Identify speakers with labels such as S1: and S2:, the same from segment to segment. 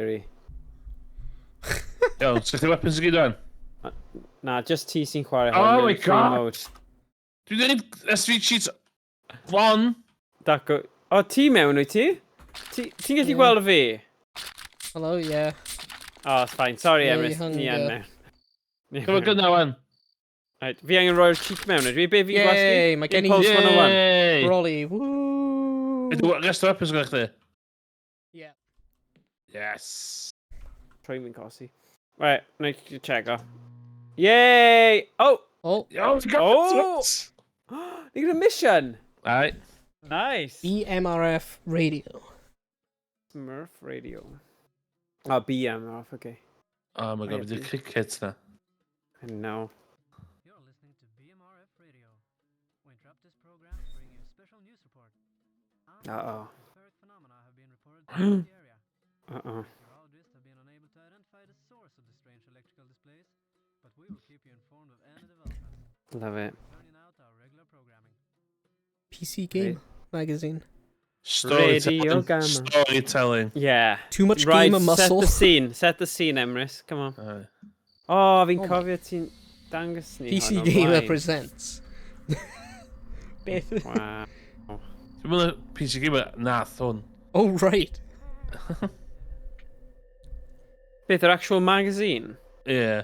S1: Scary.
S2: Iawn, sa'ch chi weapons i gyd o'n?
S1: Na, just ti sy'n chwarae hwn.
S2: Oh my
S1: mewn free
S2: God!
S1: mode.
S2: Dwi'n dweud SV cheats one.
S1: Daco. O, ti mewn wyt ti? Ti'n ti gallu
S3: Ie.
S1: gweld fi?
S3: Hello, yeah.
S1: Oh, it's fine. Sorry,
S3: Yeah,
S1: Emrys.
S3: you hung,
S1: Ni yn mewn. Ni yn
S2: Dyma
S1: mewn.
S2: gynna wan.
S1: Right, fi angen roi'r cheat mewn ydw i? Be fi'n gwasgu?
S3: Yay, mae gen i
S1: Impulse 101.
S2: Yay!
S3: Broly. Woo!
S2: Ydy rest o weapons gyda chdi?
S3: Yeah.
S2: Yes.
S1: Trwy fi'n cosi. Right, na i check o. Yay! Oh!
S3: Oh,
S2: Iawn, ti'n gael
S1: Oh! Ni gyda mission!
S2: Ai.
S1: Nice!
S3: BMRF Radio.
S1: Smurf Radio. Oh, BMRF, okay.
S2: Oh my god,
S1: Ie,
S2: beth yw'r
S1: fi-
S2: cricket na?
S1: I know.
S4: You're listening to BMRF Radio. We interrupt this program to bring you a special news report.
S1: Uh-oh.
S4: Atmospheric phenomena have been reported throughout the area.
S1: Uh-oh.
S4: Meteorologists have been unable to identify the source of the strange electrical displays, but we will keep you informed of any developments.
S1: Love it.
S4: Turning out our regular programming.
S3: PC Game Magazine.
S1: Radio
S2: Storytelling.
S1: Gamma.
S2: Storytelling.
S1: Yeah.
S3: Too much
S1: Right,
S3: gamer
S1: set
S3: muscle.
S1: the scene. Set the scene, Emrys. Come on.
S2: Aye.
S1: Oh, fi'n
S3: Oh my-
S1: cofio ti'n dangos ni
S3: PC
S1: hwn o'r
S3: Gamer
S1: blaen.
S3: presents. Beth?
S1: Wow.
S2: Dwi'n meddwl PC Gamer nath hwn.
S3: Oh, right.
S1: Beth, yr actual magazine?
S2: Ie.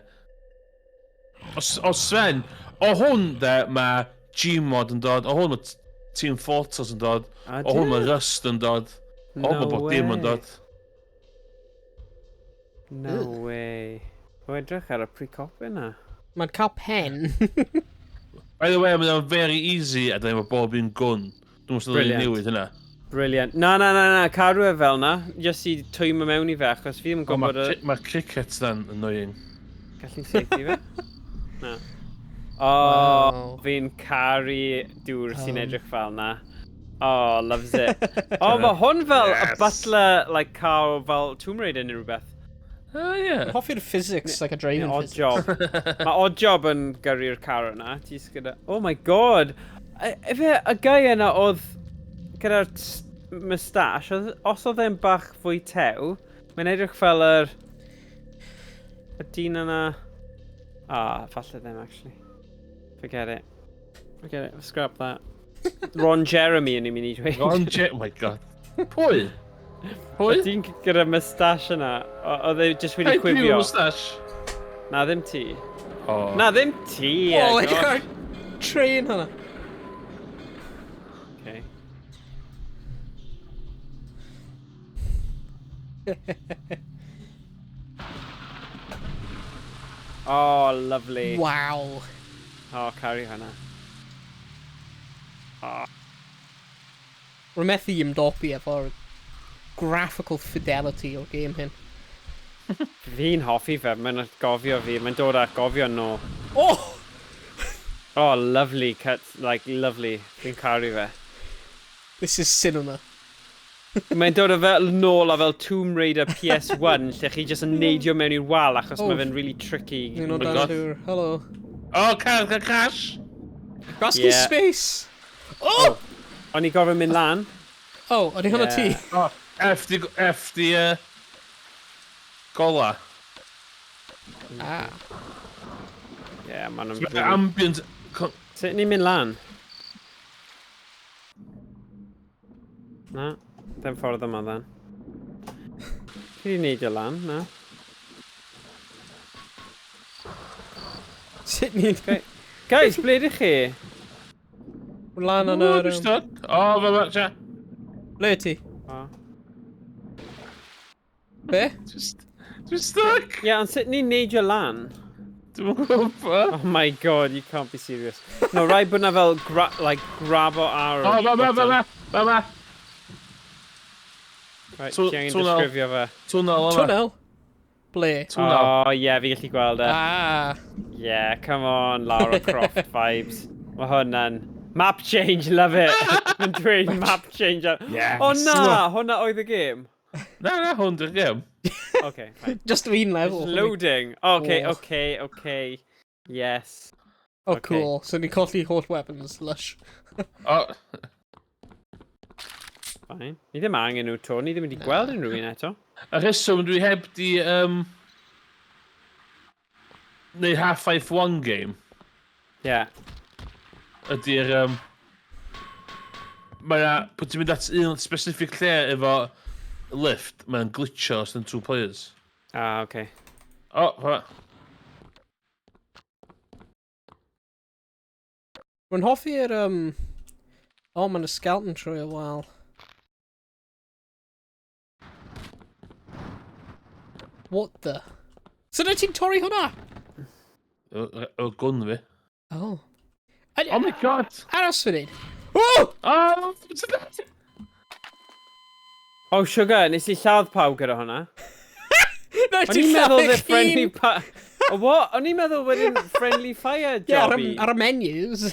S2: Os, os Sven, o hwn de, mae Gmod yn dod, o hwn mae Team Fortress yn dod,
S1: A
S2: o hwn mae Rust yn dod, o hwn mae bob dim yn dod.
S1: No way. O, edrych ar y pre-copy na.
S3: Mae'n cael pen.
S2: By the way, mae o'n very easy a da ni efo bob un gun. Dwi'n meddwl
S1: Brilliant.
S2: newid hynna.
S1: Brilliant. Na, na, na, na, cadw e fel na. Just i twymo mewn i fe, achos fi ddim yn
S2: O,
S1: gwybod y...
S2: Mae'r cricket na'n annoying.
S1: Gallu safety fe? Na. O,
S3: Wow.
S1: fi'n caru dŵr sy'n edrych fel na. Oh, loves it. O, mae hwn fel a
S2: Yes.
S1: butler, like, car fel Tomb Raider neu rhywbeth.
S2: Oh, ie.
S3: Hoffi'r physics, like a driving
S1: Odd
S3: physics.
S1: job. Mae odd job yn gyrru'r car yna. Ti jyst gyda... Oh my god! Efe, y guy yna oedd gyda'r moustache, os oedd e'n bach fwy tew, mae'n edrych fel yr... Y dyn yna... Ah, falle ddim, actually. Forget it. Forget it. Scrap that. Ron Jeremy yn i'n mynd i dweud.
S2: Ron J... Oh my god. Pwy? Pwy?
S1: Y dyn gyda moustache yna, oedd e just wedi
S2: Hey, dwi efo
S1: chwifio.
S2: moustache.
S1: Na, ddim ti.
S2: Oh.
S1: Na, ddim ti!
S3: Oh,
S1: eh,
S3: edrych
S1: gosh.
S3: ar train hwnna.
S1: Okay. Oh, lovely.
S3: Wow.
S1: Oh, caru hwnna.
S3: Rwy'n methu ymdopi efo'r graphical fidelity o'r game hyn.
S1: Fi'n hoffi fe, mae'n gofio fi, mae'n dod â gofio nôl.
S3: Oh!
S1: Oh, lovely cut, like, lovely. Fi'n caru fe.
S3: This is cinema.
S1: Mae'n dod â fel nôl a fel Tomb Raider PS1, lle chi jyst yn neidio mewn i'r wal achos
S3: Oh.
S1: mae fe'n really tricky.
S3: Ni'n o
S2: my
S3: dan
S2: God.
S3: dŵr. Hello.
S2: Oh, car, car, crash!
S3: Gwasgu
S1: Yeah.
S3: space! Oh!
S1: O'n i gorfod mynd lan.
S3: Oh, ydy hwnna ti?
S1: Yeah.
S2: Oh, F di... F di... Gola.
S3: Ah.
S1: Yeah, ma'n
S2: Mae
S1: really...
S2: ambient...
S1: Sut ni'n mynd lan? Na, ddim ffordd yma ddan. Chi di neidio lan, na?
S3: Sut ni'n...
S1: Okay. Guys, ble ydych chi?
S3: Lan yn
S2: Ooh,
S3: yr...
S2: dwi'n stuck. Oh, fe fe, tia.
S3: Ble ti?
S1: Oh.
S3: Be?
S2: Dwi'n stuck!
S1: Ie, yeah, ond sut ni'n neidio lan?
S2: Dwi'n gwybod.
S1: Oh my god, you can't be serious. No, rhaid bod na fel, like, grabo ar...
S2: Oh, fe fe, fe fe, fe fe.
S1: Right, ti angen disgrifio fe.
S2: Tunnel yma.
S3: Tunnel? Ble?
S2: Tunnel.
S1: Oh, yeah, fi gallu gweld e.
S3: Ah.
S1: Yeah, come on, Lara Croft vibes. Mae hwnna'n... Map change, love it! Mae'n dweud map change.
S2: Yes.
S1: Oh na, hwnna oedd y game.
S2: Na, na, hwn di'r gêm.
S1: Okay, fine.
S3: Just un level.
S1: It's loading. Okay,
S3: Oh.
S1: okay, okay. Yes.
S3: Oh,
S1: okay.
S3: cool. So ni'n colli holl weapons, lush.
S2: Oh,
S1: Fine. Ni ddim angen nhw to, ni ddim wedi gweld unrhyw un eto.
S2: Y rheswm dwi heb di neu Half-Life 1 game ydy'r mae na, pan ti'n mynd at un specific lle efo lift, mae'n glitcho os yn two players.
S1: Ah, okay.
S2: O, oh,
S3: Rwy'n hoffi'r... O, mae'n y skeleton trwy y wal. What the? So na ti'n torri hwnna?
S2: O gwn fi.
S3: Oh.
S2: Oh my God!
S3: Aros fan hyn. Oh!
S2: Oh, what's that?
S1: Oh, sugar, nes i lladd pawb gyda hwnna.
S3: Na,
S1: O'n
S3: ti'n
S1: i'n meddwl
S3: lladd
S1: the
S3: eich
S1: friendly
S3: hun.
S1: pa... Oh, what? O'n i'n meddwl wedyn friendly fire
S3: Yeah,
S1: jobby.
S3: ar y menus.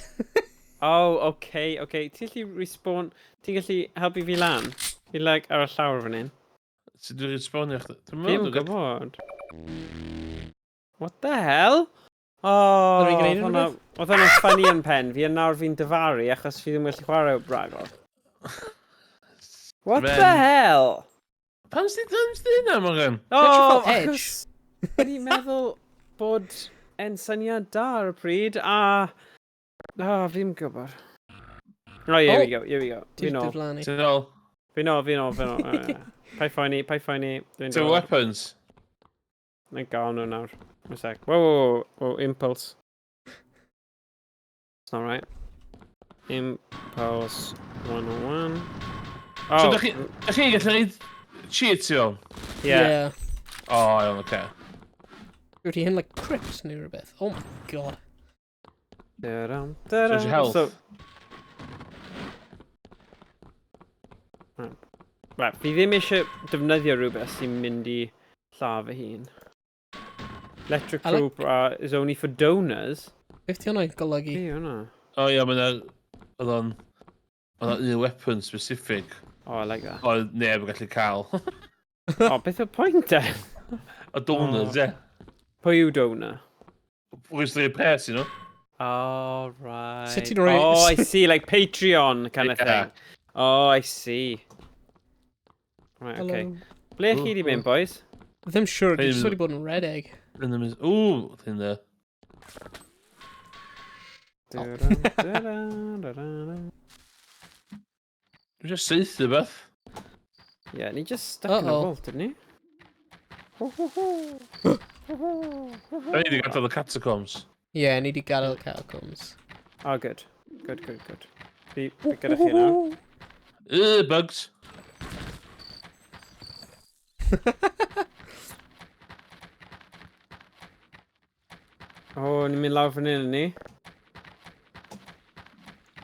S1: Oh, okay, okay. Ti'n gallu respawn... Ti'n gallu helpu fi lan? Fi like ar y llawr fan hyn.
S2: Sut dwi'n respawnio chdi? Dwi'n
S1: Ddim
S2: meddwl
S1: yn gwybod. What the hell? Oh,
S3: Ydw i'n gwneud
S1: oedd hwnna oedd hwnna'n funny yn pen fi, a nawr fi'n difaru achos fi ddim yn gallu chwarae ragor. What the
S2: Sven.
S1: hell?
S2: Pam sydd hynna, Morgan?
S1: Oh,
S3: fel Edge.
S1: achos o'n i'n meddwl bod e'n syniad da ar y pryd, a... Oh, fi'n gwybod. Oh, here we
S3: Oh.
S1: go, here we go.
S3: Ti'n
S1: Fi nôl,
S3: diflannu.
S2: Ti'n ôl?
S1: fi nôl, fi nôl, fi nôl. Paid phoeni, paid phoeni. Dwi'n
S2: Ti'n
S1: dod.
S2: weapons?
S1: Na'n gael nhw nawr. One sec. Whoa, impulse. It's not right. Impulse 101.
S2: So,
S1: Oh,
S2: da chi'n gallu reid cheats i fewn?
S1: yeah.
S2: O, iawn, oce.
S3: Yw ti hyn like crypts neu rhywbeth? Oh my God.
S1: Da-dum,
S2: So,
S1: da-dum.
S2: it's your health.
S1: So, right, fi ddim eisiau defnyddio rhywbeth sy'n mynd i lladd fy hun. Electric
S3: I like-
S1: crowbar is only for donors.
S3: Beth ti hwnna'n golygu?
S1: Be hwnna?
S2: O, ia, mae'n oedd o'n... Oedd o'n un weapon specific.
S1: Oh, I like that.
S2: Oedd neb yn gallu cael.
S1: Oh, beth yw'r pwynt e?
S2: Y donors, ie.
S1: Pwy yw donor?
S2: Pwy sy'n rhoi pres i nhw?
S1: Oh, right.
S3: Sut ti'n rhoi-
S1: Oh, I see, like Patreon kind of
S2: Yeah.
S1: thing. Oh, I see. Right, okay.
S3: Hello.
S1: Ble chi di mynd, boys?
S3: Ddim siŵr, dwi
S2: Hyn-
S3: jyst wedi bod yn redeg.
S2: Yn y mis... Ww, hyn de.
S1: Dun, dun, dun, dun.
S2: Dwi'n just saethu beth.
S1: Yeah, ni just stuck in a
S3: Uh-oh.
S1: vault, didn't ni? Ho, ho, ho. Ho, ho, ho, ho.
S2: Da ni wedi gadael y catacombs.
S3: Ie, yeah, ni wedi gadael catacombs.
S1: Oh, good. Good, good, good. Fi gyda chi nawr.
S2: Bugs.
S1: Oh, ni'n mynd lawr fan hyn, ni?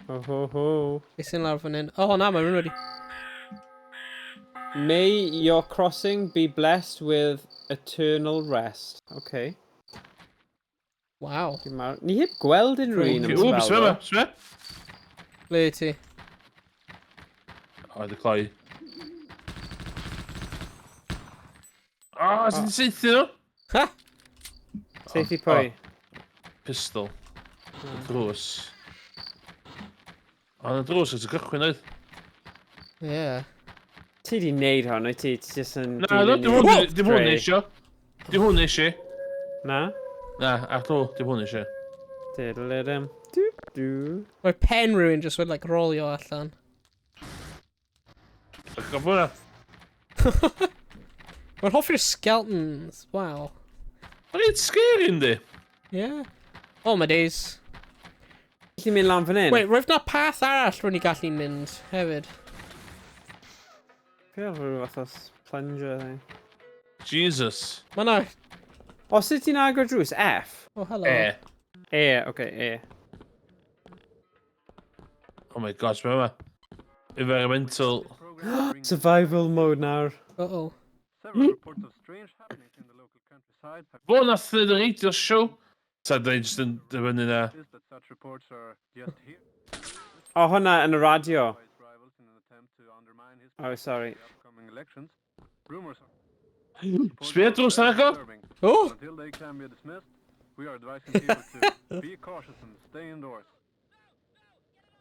S1: Ho, ho, ho.
S3: Beth sy'n lawr fan hyn? Oh, na, mae rhywun wedi...
S1: May your crossing be blessed with eternal rest. Okay.
S3: Wow.
S1: Dwi'n marw. Ni heb gweld unrhyw un am
S2: Ww, beth
S1: sbel,
S2: yma?
S1: ddo.
S2: Beth yma?
S3: Ble ti?
S2: O, wedi cloi. O, sy'n saethu nhw?
S3: Ha!
S1: Saethu pwy?
S2: Pistol. Drws. O, na drws at y cychwyn oedd.
S3: Yeah.
S1: Ti di neud hwn, wyt ti? Ti jyst yn
S2: Na, no,
S1: dilyn
S2: dim
S1: i
S2: hwn, dim hwn
S1: stray.
S2: eisiau. Dim hwn eisiau.
S1: Na?
S2: Na, a dim hwn eisiau.
S1: Diddle-dum. Du, du.
S3: Mae pen rhywun jyst wedi like, rolio allan.
S2: Gofio hwnna.
S3: Mae'n hoffi'r skeletons. Wow.
S2: Mae'n reit scary, yndi?
S3: Yeah. Oh my days.
S1: Ti'n mynd lan fan hyn?
S3: Wait, roedd na path arall rwy'n i gallu mynd hefyd.
S1: Fi ar rhyw fath o plunger thing.
S2: Jesus.
S3: Mae na...
S1: O, sut ti'n agor drws? F?
S3: Oh, hello.
S2: E.
S1: E, oce, E.
S2: Oh my God, beth yma? Environmental.
S1: Survival mode nawr.
S3: Uh-oh.
S4: Several reports of strange happenings in the local countryside have
S2: Fo nath y radio show. Ta, da ni jyst yn dibynnu na.
S4: is that such reports are just here
S1: O, hwnna yn y radio.
S4: by his rivals in an attempt to undermine his
S1: Oh, sorry.
S4: in the upcoming elections. Rumors are
S2: Sbia drws ar agor?
S4: disturbing.
S3: Oh!
S4: Until they can be dismissed, we are advising people to be cautious and stay indoors.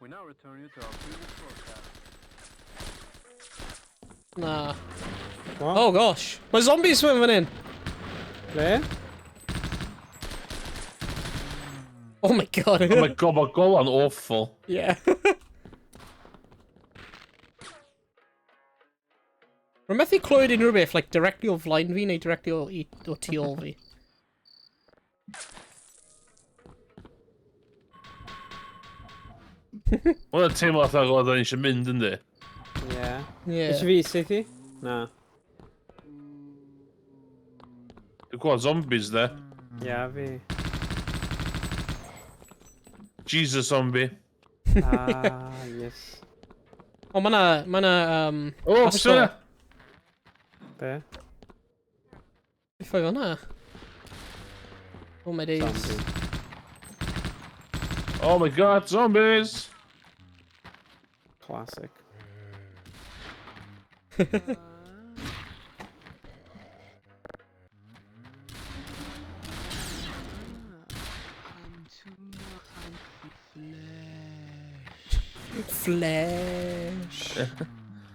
S4: We now return you to our previous broadcast.
S3: Na.
S1: What?
S3: Oh gosh. Mae zombies mewn fan hyn.
S1: Ble?
S3: Oh my god.
S2: Oh my god, mae golan awful.
S3: Yeah. Rwy'n methu clywed unrhyw beth, like, directly o flaen fi neu directly o, i, o tu ôl fi.
S2: Mae'n teimlo fatha roedd o'n eisiau mynd, yndi?
S1: Ie.
S3: Yeah.
S1: Eisiau fi saethu? Na.
S2: Dwi'n gweld zombies, de.
S1: Ie, yeah, fi.
S2: Jesus zombie.
S1: Ah, yes.
S3: O, ma' na, ma' na,
S2: O, beth
S3: ysgol.
S2: yna?
S1: Be?
S3: Beth oedd hwnna? Oh my days.
S1: Zombie.
S2: Oh my god, zombies!
S1: Classic.
S3: Flesh.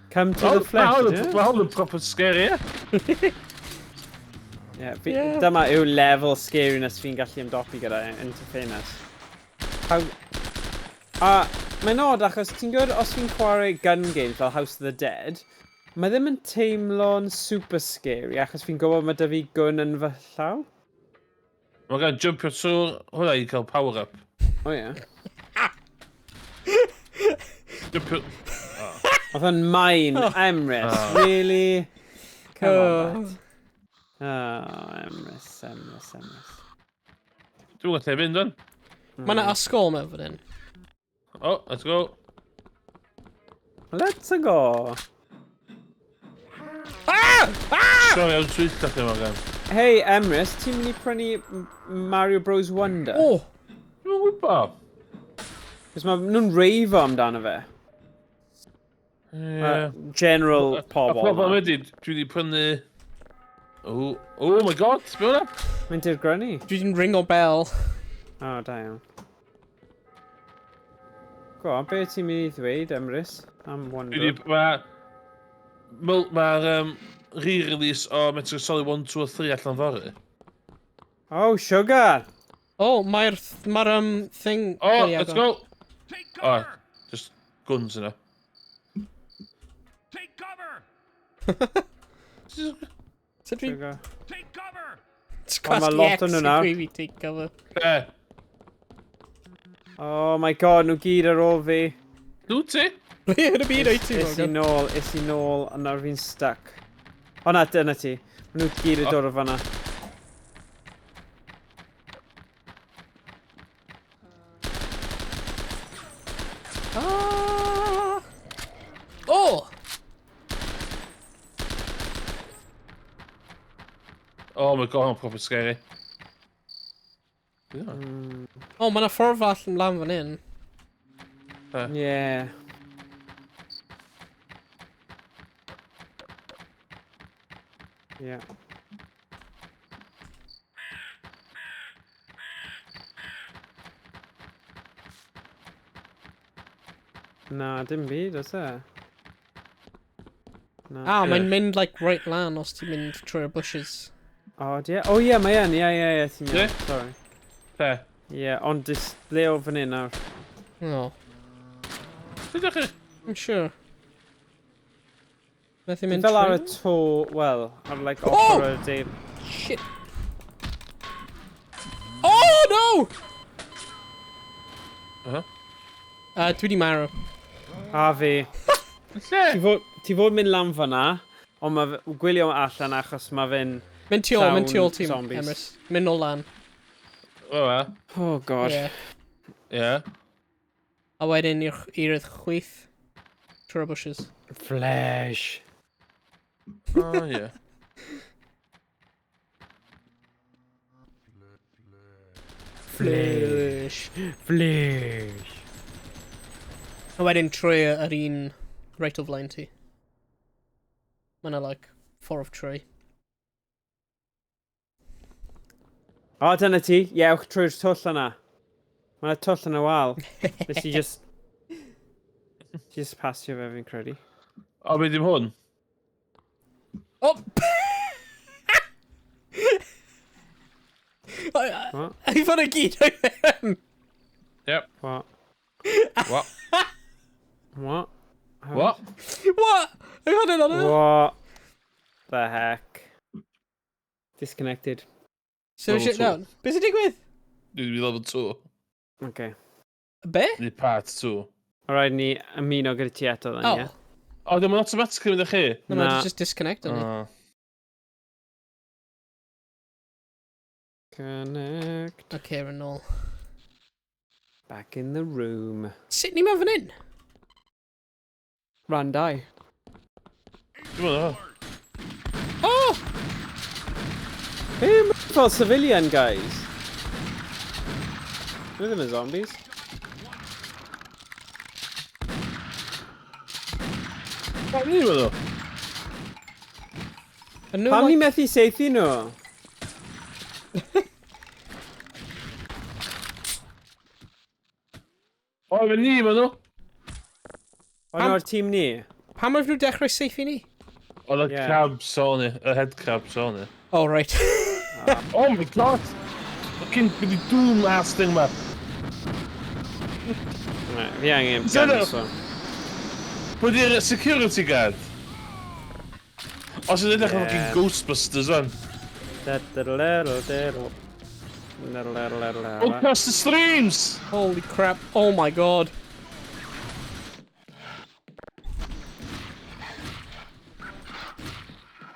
S1: Come to the flesh,
S2: Mae
S1: ydw?
S2: hwn yn proper scary, ie?
S1: Yeah, fi,
S3: Yeah.
S1: Dyma yw level scariness fi'n gallu ymdopi gyda, entertainers. How... A mae'n odd achos ti'n gwybod os fi'n chwarae gun games fel House of the Dead, mae ddim yn teimlo'n super scary achos fi'n gwybod mae dy fi gun yn fy llaw.
S2: Mae gan jumpio trwy hwnna i cael power up.
S1: O ie.
S2: Jumpio...
S1: Oedd yn mine, Emrys, really? Come on, Bet. Oh, Emrys, Emrys, Emrys.
S2: Dwi'n gwybod lle fynd, o'n?
S3: Mae na ysgol mewn fan hyn.
S2: Oh, let's go.
S1: Let's go.
S3: Ah! Ah!
S2: Sorry, am twyllo chi, Morgan.
S1: Hey, Emrys, ti'n mynd i prynu Mario Bros Wonder?
S3: Oh!
S2: Dwi'n gwybod.
S1: Cos mae nhw'n reifo amdano fe.
S2: Ie.
S1: General
S2: A
S1: pobl.
S2: problem
S1: ma.
S2: ydi, dwi wedi prynu... Oh, oh my god, be hwnna?
S1: Mae'n dirgrynu.
S3: Dwi wedi'n ringo bell.
S1: O, da iawn. Go on, be ti'n mynd i ddweud, Emrys, am
S2: Dwi
S1: Wonder?
S2: wedi... Mae... Mae'r re-release o Metal Gear Solid 1, 2 a 3 allan fory.
S1: Oh, sugar!
S3: Oh, mae'r mae'r thing...
S2: Oh,
S3: yeah,
S2: let's
S3: go on.
S2: go! Oh, just guns yna.
S5: Take cover!
S3: Sut fi...
S1: Sugar.
S5: Take cover!
S1: O, mae lot o'n nhw nawr.
S3: Gweud fi take cover.
S2: Be?
S1: Oh my god, nhw gyd ar ôl fi.
S2: Dwi ti?
S3: Ble yn y byd wyt ti,
S1: Es i
S3: Morgan?
S1: nôl, es i nôl, a nawr fi'n stuck. O na, dyna ti. Ma' nhw gyd yn dod o fanna.
S3: Ah! Oh!
S2: Oh my god, I'm proper scary. Yeah.
S3: Oh, mae yna ffordd fall yn lan fan hyn.
S1: Yeah. Yeah. Na, dim byd, oes e? Na.
S3: Ah, mae'n
S2: Ie.
S3: mynd like right lan os ti'n mynd trwy'r bushes.
S1: O, die? O ie, mae yn, ie, ie, ie, ti'n iawn,
S2: Ie?
S1: sorry.
S2: Be?
S1: Ie, ond dis ble o fan hyn nawr?
S3: Oh,
S2: Sut ydych chi?
S3: I'm sure. Methu mynd
S1: Fel ar y
S3: trwy?
S1: to, wel, ar like
S3: Oh!
S1: ochr y deil.
S3: Shit. Oh, no!
S2: Uh-huh.
S3: Dwi di marw.
S1: A fi.
S2: Lle?
S1: Ti fod mynd lan fanna, ond mae gwylio allan achos mae fe'n...
S3: Mynd tu ôl, mynd tu ôl
S1: Llawn
S3: ti,
S1: zombies.
S3: Emrys. Mynd nôl lan.
S2: O, e.
S1: Oh god.
S3: Yeah.
S2: Ie.
S3: A wedyn i'r chwith. Trwy'r bushes.
S1: Flesh.
S2: O, ie.
S3: Flesh.
S1: Flesh.
S3: A wedyn trwy yr un right o flaen ti. Mae yna like ffordd trwy.
S1: O, dyna ti. Ie, ewch trwy'r twll yna. Mae yna twll yn y wal. Nes i just... Just pasio fe fi'n credu.
S2: O, be dim hwn?
S3: Oh!
S1: What?
S3: I fod y gyd o'i ddim.
S2: Yep.
S1: What?
S2: What?
S1: What?
S2: What?
S3: What? I fod yn ond.
S1: What the heck? Disconnected.
S3: So
S2: Level
S3: shit
S2: two.
S3: down. Beth sy'n digwydd?
S2: Dwi'n mynd level 2.
S1: Okay.
S3: Be?
S2: Neu part 2.
S1: Alright, ni ymuno gyda ti eto then,
S3: Oh.
S1: ie?
S2: O, ddim yn automatically mynd â chi?
S3: No, no,
S1: Na.
S3: just disconnect on ni.
S2: Oh.
S1: Connect.
S3: Okay, rwy'n ôl.
S1: Back in the room.
S3: Sut ni mewn fan hyn?
S1: Rhan 2.
S2: Dwi'n meddwl.
S3: Oh!
S1: Be yw fel civilian guys? Nhw ddim yn zombies.
S2: Pam ni meddwl?
S3: Yn nhw,
S1: Pam ni
S3: like-
S1: methu seithi nhw?
S2: O, fe ni meddwl.
S1: O nhw'r tîm ni?
S3: Pam oedd nhw dechrau seithi ni?
S2: Oedd y
S1: Yeah.
S2: crab saw ni, y head crab saw ni.
S3: Oh, right.
S2: Oh my god! Fucking bydd i doom ass thing ma.
S1: Right, fi angen
S2: Dyna-
S1: gun, so.
S2: Pwy di'r security guard? Os ydyn edrych yn fucking
S1: Yeah.
S2: Ghostbusters fan.
S1: Da da da da da da da. Da da da da da
S2: Oh,
S1: da.
S2: cross the streams!
S3: Holy crap. Oh my god.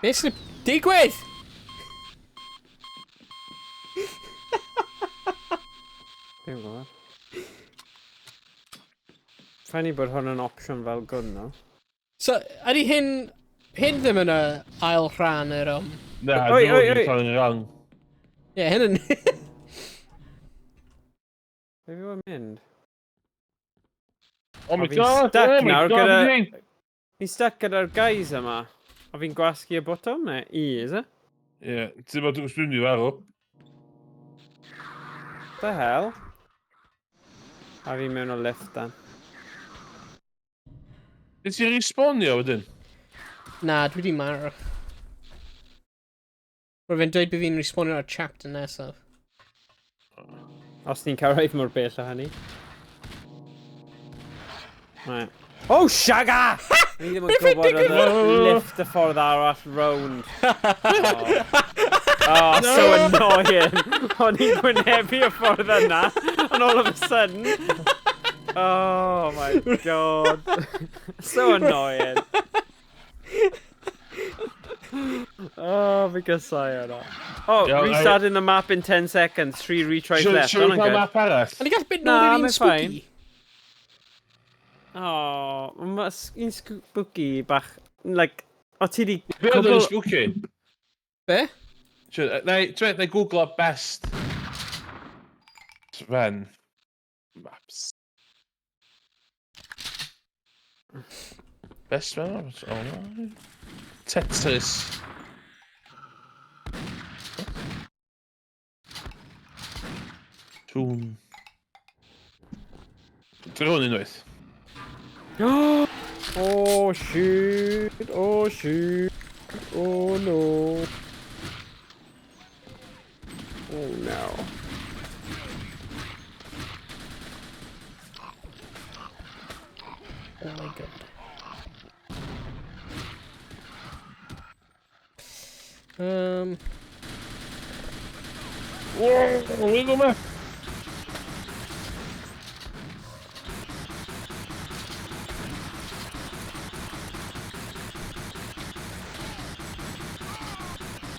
S3: Beth sy'n digwydd?
S1: Fi'n gwybod. Funny bod hwn yn opsiwn fel gun, no?
S3: So, ydy hyn... Hyn ddim yn y ail rhan yr...
S2: Na,
S1: Oi,
S2: dwi'n
S1: oi,
S2: meddwl
S1: oi.
S2: cael yn wrong.
S3: Ie, hyn yn...
S1: Be fi wedi mynd?
S2: Oh my
S1: O, fi'n
S2: god!
S1: stuck
S2: Oh my
S1: nawr
S2: god!
S1: gyda-
S2: Gyda...
S1: Fi'n stuck gyda'r guys yma. A fi'n gwasgu y botwm, neu E, is it?
S2: Ie, ti'n bod dwi'n mynd i farw.
S1: The hell? A fi mewn o lift dan.
S2: Nes ti respawnio wedyn?
S3: Na, dwi di marw. Roedd fe'n dweud bydd fi'n respawnio ar chapter nesaf.
S1: Os ni'n cyrraedd mor bell o hynny. Right. Oh, sugar! Ni ddim yn
S3: Beth yn
S1: gwybod oedd y
S2: digwydd?
S1: lift y ffordd arall round. Oh, oh so annoying. O'n i'n gwynebu y ffordd yna, and all of a sudden... Oh my god. So annoying. Oh, fi gysau hwnna. Oh,
S2: Iawn,
S1: restarting the map in 10 seconds. 3 retries left.
S2: Siwr
S1: Hwnna'n
S2: cael
S1: good.
S2: map arall?
S3: A ni gallu mynd
S1: Na,
S3: nôl i'r un
S1: mae'n
S3: spooky?
S1: fine. Oh, mae un spooky bach, like, o ti di
S2: Be oedd yn
S1: cwbl...
S2: spooky?
S3: Be?
S2: Siwr, na i googlo best Sven maps. Best Sven maps? Oh no. Tetris. What? Toon. Dwi'n hwn unwaith.
S1: Oh shit, oh shit, oh no. Oh no.
S3: Oh my god.
S2: Whoa, wiggle ma.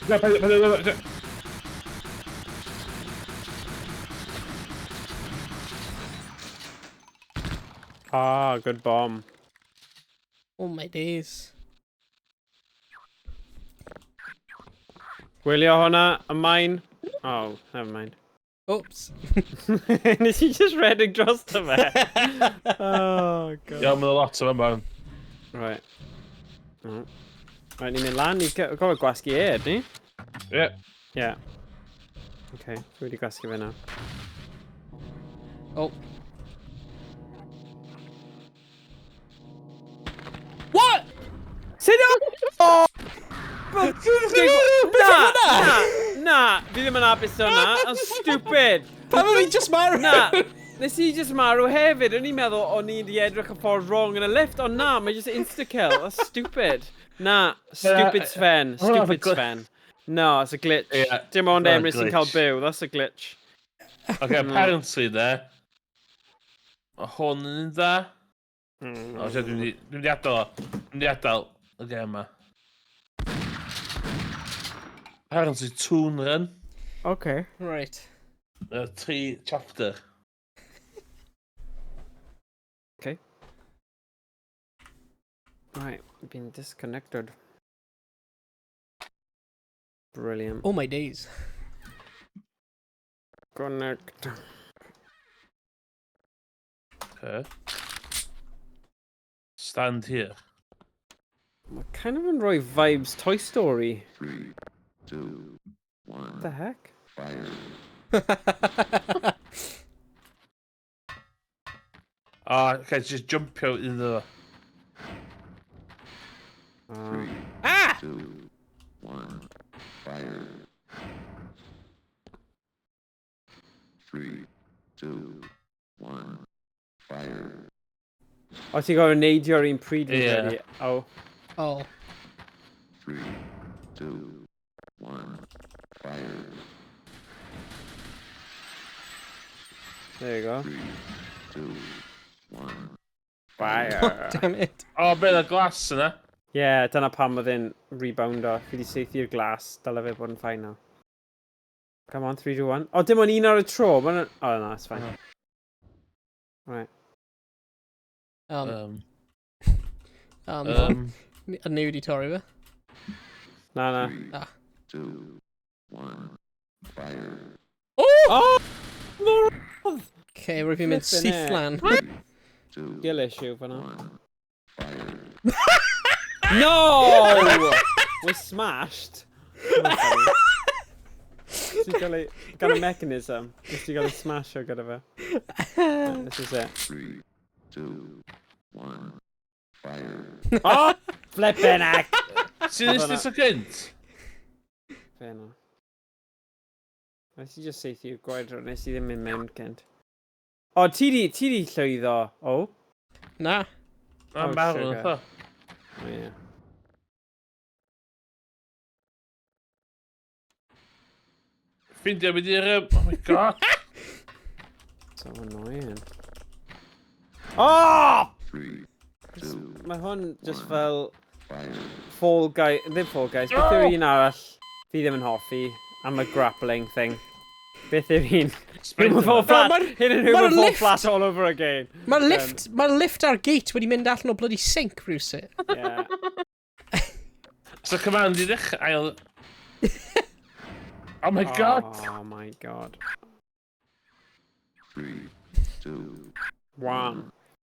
S2: Na, paid, paid, paid, paid.
S1: Ah, good bomb.
S3: Oh my days.
S1: Gwylio hwnna, y mine. Oh, never mind.
S3: Oops.
S1: Nes i just redeg dros fe? Oh, god.
S2: Iawn, mae'n lot o yma.
S1: Right. Right, ni'n mynd lan, ni'n gofio gwasgu E, ni?
S2: Ie.
S1: Yeah. Okay, dwi wedi gwasgu fe nawr.
S3: Oh. What?
S1: Sit up! Oh! Na, na, na, fi ddim yn hapus hwnna. That's stupid.
S3: Pam o'n i just marw?
S1: Na, nes i just marw hefyd. O'n i'n meddwl o'n i wedi edrych y ffordd wrong yn y lift, ond na, mae just insta-kill. That's stupid. Na, stupid Sven. Stupid Sven. No, it's a glitch.
S2: Yeah,
S1: Dim ond
S2: hwnna'n
S1: Emrys sy'n cael
S2: glitch.
S1: byw. That's a glitch.
S2: Okay, apparently, de. Mae hwn yn un dda. O, dwi'n mynd i adael o. Dwi'n mynd i adael y gem yma. Apparently, Toon Run.
S1: Okay.
S3: Right.
S2: Tri chapter.
S1: Okay. Right, been disconnected. Brilliant.
S3: Oh my days.
S1: Connect.
S2: Okay. Stand here.
S1: Mae kind of yn rhoi vibes Toy Story.
S5: 3, 2, 1.
S1: What the heck?
S5: Fire.
S2: Ah, okay, just jumpio iddo fo.
S1: Oh.
S5: 3,
S3: Ah!
S5: 2, 1. Fire. 3, 2, 1. Fire.
S1: O, ti'n gorfod neidio'r un pryd fi'n
S2: Ie.
S1: credu. Oh.
S3: Oh.
S5: 3, 2, 1. Fire.
S1: There you go.
S5: 3, 2, 1.
S1: Fire.
S3: Damn it.
S2: O, be y glas yna?
S1: Yeah, dyna pam oedd e'n reboundo. Fi wedi saethu'r glas. Dyle fe bod yn fine now. Come on, 3, 2, 1. O, dim ond un ar y tro. Ma' hwnna'n- Oh, no, it's fine. Right.
S3: A ni wedi torri fe.
S1: Na, na.
S5: 3,
S3: Ah.
S5: 2, 1. Fire.
S3: Oh!
S1: Oh! Mor...
S3: Okay, rwy'n fi'n mynd
S1: Flippin'
S3: syth
S1: heck.
S3: lan.
S5: 3, 2,
S1: Skill issue fan'na.
S5: 1. Fire.
S1: No! We're smashed. Ti'n cael ei... Gan y mechanism. Nes ti gael ei smasho gyda fe. Right, this is it.
S5: 3, 2, 1. Fire.
S1: Oh! Flippin' heck!
S2: Ti'n nes ti so gynt?
S1: Fe na. Nes i just saethu'r gwaed, nes i ddim mynd mewn cynt. O, ti di llwyddo. O.
S3: Na.
S2: Na,
S1: Oh,
S2: marw
S1: sugar.
S2: nath o.
S1: O, ie.
S2: Ffindio mynd i'r... Oh my god.
S1: So annoying. Oh!
S5: 3, 2,
S1: Mae hwn just fel
S5: fire.
S1: Fall Guy, ddim Fall Guys, beth yw'r un arall fi ddim yn hoffi am y grappling thing? Beth yw'r un? Human Fall Flat!
S3: Ma'r-
S1: Hyn yn
S3: ma'r
S1: Human Fall
S3: lift-
S1: Flat all over again.
S3: Mae'r lift, mae'r lift ar gate wedi mynd allan o bloody sink rhywsut.
S1: Yeah.
S2: So command i ddechrau ail... Oh my god.
S1: Oh my god.
S5: 3, 2,
S1: One.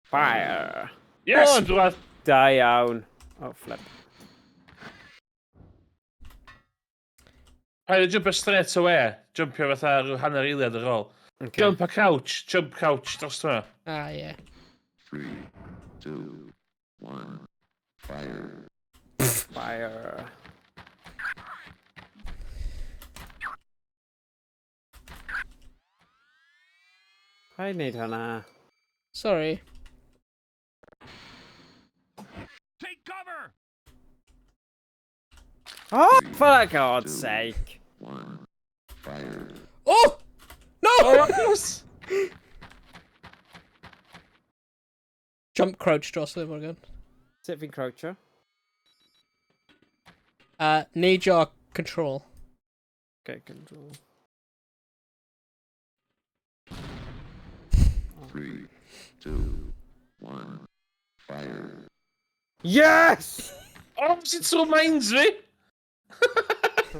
S1: Fire.
S2: Yes! Oh, dwi'n
S1: Da iawn. Oh, flip.
S2: Paid o jumpio straight away. Jumpio fatha rhyw hanner eiliad ar ôl.
S1: Okay.
S2: Jump a couch. Jump couch dros yma.
S3: Ah, ie. Yeah.
S5: 3, 2, 1. Fire.
S1: Fire. Paid wneud hwnna.
S3: Sorry.
S6: Take cover!
S1: Oh, for God's sake.
S5: 1. Fire.
S3: Oh! No!
S2: Oh,
S3: Jump crouch dros fe, Morgan.
S1: Sut fi'n croucho?
S3: Neidio control.
S1: Okay, control.
S5: 3, 2, 1. Fire.
S1: Yes!
S2: Oh, sut reminds me?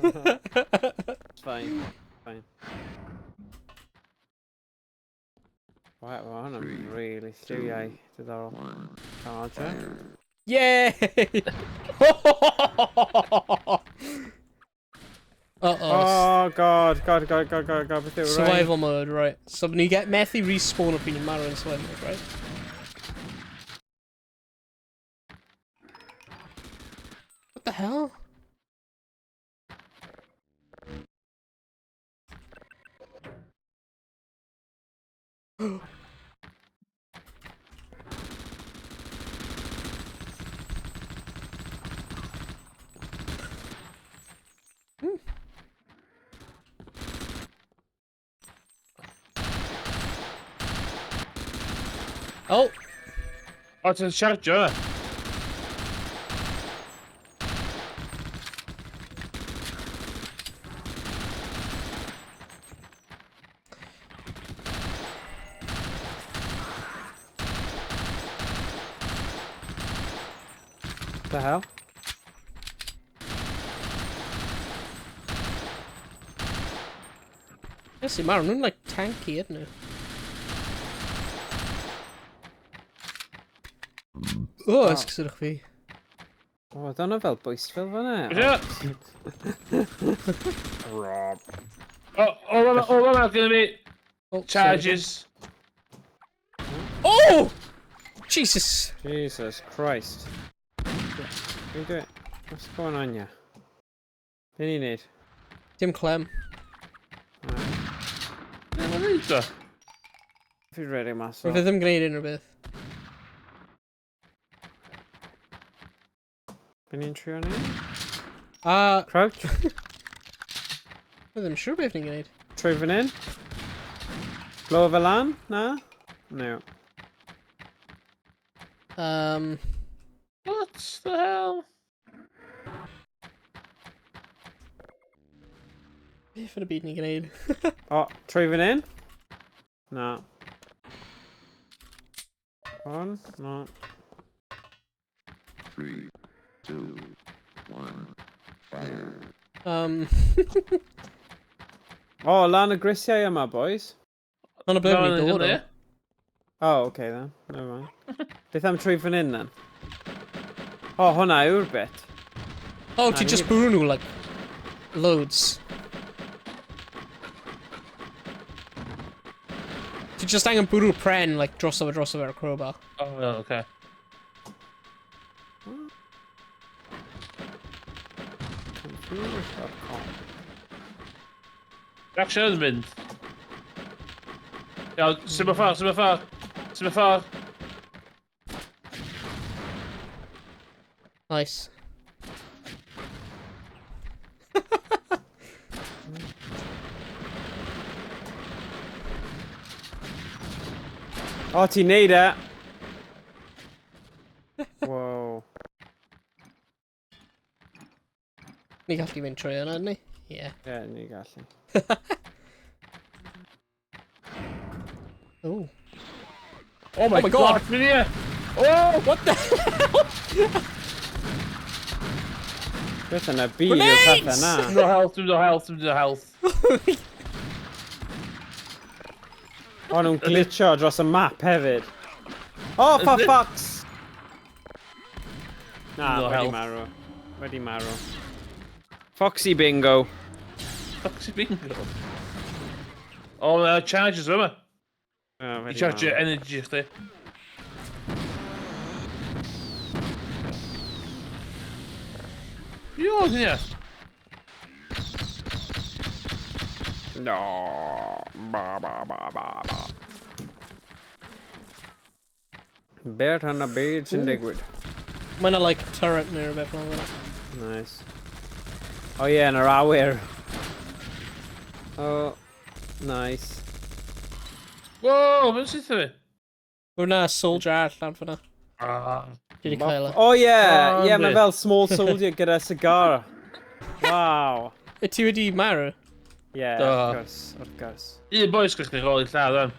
S1: It's fine. Fine. Right, well, hwnna'n
S5: Three,
S1: really lliwiau diddorol.
S5: 1.
S1: Charger.
S5: Fire.
S3: Yay! Uh-oh.
S1: Oh, god, god, god, god, god, god, beth yw rhain?
S3: Survival mode, right. So ni get methu respawn o pryd ni'n marw yn survival mode, right? What the hell? Oh!
S2: O, ti'n chargio yna?
S1: The hell?
S3: Yes, maen nhw'n like tanky, ydyn nhw? O, esgusodwch fi.
S1: O, oedd hwnna fel bwystfil fan'na.
S2: Ie.
S1: Rob.
S2: O, o, o, o, gynna fi
S3: Oh, sorry.
S2: charges.
S3: Oh! Jesus!
S1: Jesus Christ. What are you doing? What's going on here? Be ni'n neud?
S3: Dim clem.
S1: Right.
S2: Be mae'n neud o?
S1: Fi'n ready mas o.
S3: Roedd e ddim gwneud unrhyw beth.
S1: Be ni'n trio neud?
S3: A,
S1: Crouch?
S3: roedd ddim siŵr beth ni'n gwneud.
S1: Trwy fan hyn? Blow fe lan? Na? No.
S2: What the hell?
S3: Beth yn y byd ni'n gwneud?
S1: O, trwy fan hyn? Na. Hwn? No.
S5: 3, 2, 1, fire.
S1: O, lan y grisiau yma, boys.
S3: Ond y ble ni'n dod o.
S1: Oh, okay then. Never mind. Beth am trwy fan hyn then? O, hwnna yw'r bit.
S3: Oh, ti just bwrw nhw, like, loads. Ti just angen bwrw pren, like, droso fe, droso fe ar y crowbar.
S2: Oh, well, okay.
S1: Confused.com.
S2: Action yn mynd. Iawn, symud ffordd, symud ffordd. Symud ffordd.
S3: Nice.
S1: O, ti'n neud e! Wow.
S3: Ni gallu mynd trwy yna, ni? Ie.
S1: Ie, ni gallu.
S3: Oh.
S2: Oh my
S3: my God.
S2: God, mynd i! Oh!
S3: What the hell?
S1: Beth yna byd yw'r pethau na.
S2: Dim no health, dim no health, dim no health.
S1: O, nhw'n glitcho dros y map hefyd. Oh, for fuck's! Na,
S2: No
S1: wedi
S2: health.
S1: marw. Wedi marw. Foxy bingo.
S2: Foxy bingo. Oh, no, charges yma.
S1: O,
S2: I
S1: wedi
S2: charge
S1: marw.
S2: energy chdi. Yo, hynny.
S1: No. Ba, ba, ba, ba, ba. Beth yn y byd sy'n digwydd?
S3: Mae yna, like, turret neu rhywbeth fel yna.
S1: Nice. Oh yeah, yn yr awyr. Oh, nice.
S2: Whoa, mae'n syth fi?
S3: Mae yna soldier arall lan fyna.
S2: Ah.
S3: Dwi wedi cael e.
S1: Oh yeah,
S2: Oh,
S1: yeah, mae
S2: yndi.
S1: fel small soldier gyda cigar. Wow.
S3: Y ti wedi marw?
S1: Yeah,
S2: Do.
S1: wrth gwrs, wrth gwrs.
S2: Un boys gwych ni rôl i lladd o'n.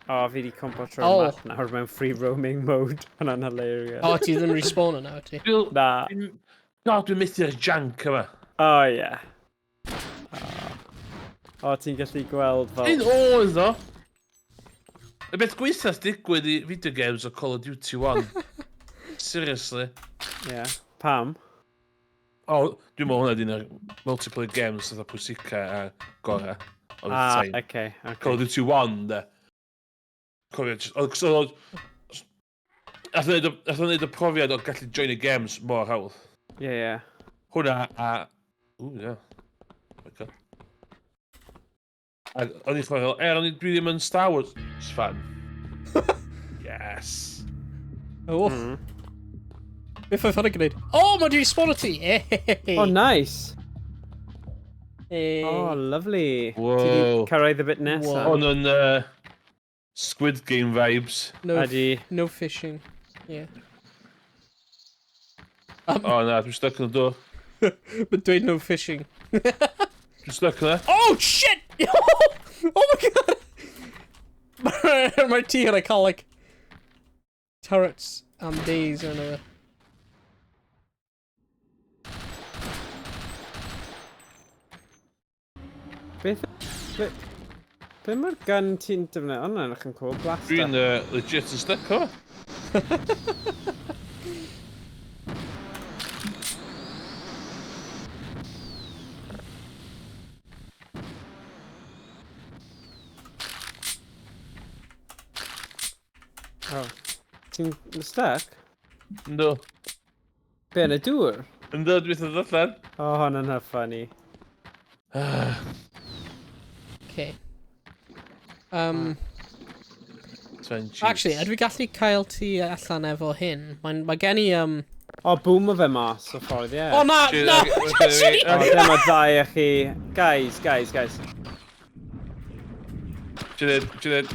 S1: O, fi wedi cwmpo trwy'r
S3: Oh.
S1: map nawr mewn free roaming mode. Hwnna'n hilarious.
S3: O, ti ddim respawn yna, ti?
S2: Dwi'n...
S1: Na.
S2: God, dwi'n methu'r jank yma.
S1: Oh, yeah. O, oh, ti'n gallu gweld fel...
S2: Un oedd o. Y beth gweitha digwydd i video games o Call of Duty 1. Seriously.
S1: Yeah. Pam?
S2: O, dwi'n meddwl hwnna di'n multiplayer games fatha pwysica a gora. Of the
S1: Ah,
S2: time.
S1: okay, okay.
S2: Call of Duty 1, de. Cofio, jyst- Nath o neud y profiad o gallu join y games mor hawdd.
S1: Yeah.
S2: Hwna a... Ww, ie. Oh my God. A o'n i'n chwarae, er, o'n i, dwi ddim yn Star Wars. It's fun. Yes.
S3: Oh. Beth oedd hwnna'n gwneud? Oh, mae wedi spawn ti! Hey.
S1: Oh, nice.
S3: Hey.
S1: Oh, lovely.
S2: Whoa.
S1: Ti 'di cyrraedd y bit nesa.
S2: Hwn yn Squid Game vibes.
S3: No,
S1: Ydi.
S3: no fishing. Yeah.
S2: O na, dwi'n stuck yn y dŵr.
S3: But dweud no fishing.
S2: Dwi'n stuck yna.
S3: Oh, shit! Oh my god! Mae'r tŷ hwnna cael, like, turrets am days or another.
S1: Beth... Be, be mae'r gun ti'n defnyddio? O, hwnna'n edrych yn cool. Blaster.
S2: Dwi'n legit yn stuck o.
S1: Oh. Ti'n stuck?
S2: Yndw.
S1: Be, yn y dŵr?
S2: Yndw, dwi'n dod allan.
S1: Oh, hwnna'n funny.
S3: Okay.
S2: Trenches.
S3: Actually, ydw i gallu cael ti allan efo hyn? Mae ma gen i,
S1: O, boom o fe mas o ffordd, ie.
S3: Oh, na!
S2: Shit,
S3: Na!
S2: okay,
S1: O, dyma ddau o chi. Guys, guys, guys.
S2: Ti'n dweud...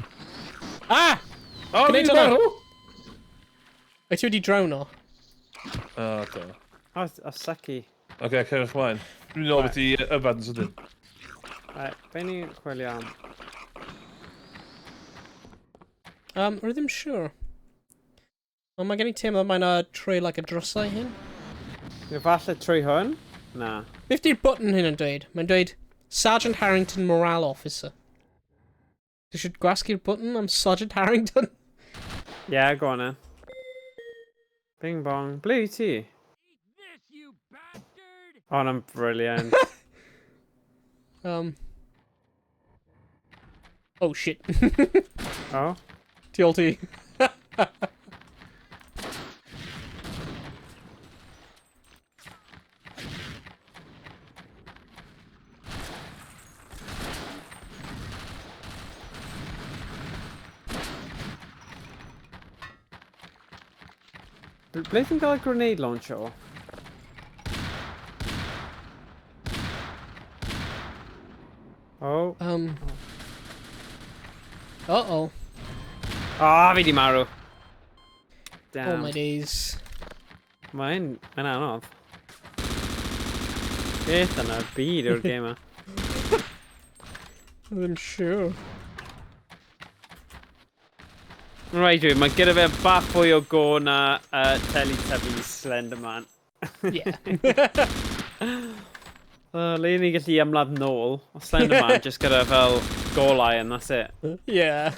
S3: Ah!
S2: O,
S3: Gwneud
S2: fi'n
S3: hwnna.
S2: marw!
S3: Wyt ti wedi drown o?
S2: O, do.
S1: O, o, sucky.
S2: Oce, cerwch mlaen. Dwi'n meddwl beth i yfad yn sydyn.
S1: Right, be ni'n chwilio am?
S3: Rwy ddim siŵr. Ond mae gen i teimlo mae'n trwy like, y drysau hyn.
S1: Neu falle trwy hwn? Na.
S3: Beth di'r button hyn yn dweud? Mae'n dweud Sergeant Harrington Morale Officer. Ti eisiau gwasgu'r button am Sergeant Harrington?
S1: Yeah, go on then. Bing bong. Ble wyt ti?
S6: This, you bastard!
S1: Oh, hwnna'n brilliant.
S3: Oh shit.
S1: Oh.
S3: Tu ôl ti.
S1: Ble ti'n gael y grenade launcher o? Oh.
S3: Uh-oh.
S1: Ah, fi di marw. Damn.
S3: Oh my days.
S1: Mae'n anodd. Beth yna byd yw'r gêm yma.
S3: Ddim siŵr.
S1: Right, dwi, mae gyda fe bach fwy o go na Teletubbies Slenderman.
S3: Yeah.
S1: Le ni gallu ymladd nôl. O Slenderman, just gyda fel golau and that's it.
S3: Yeah.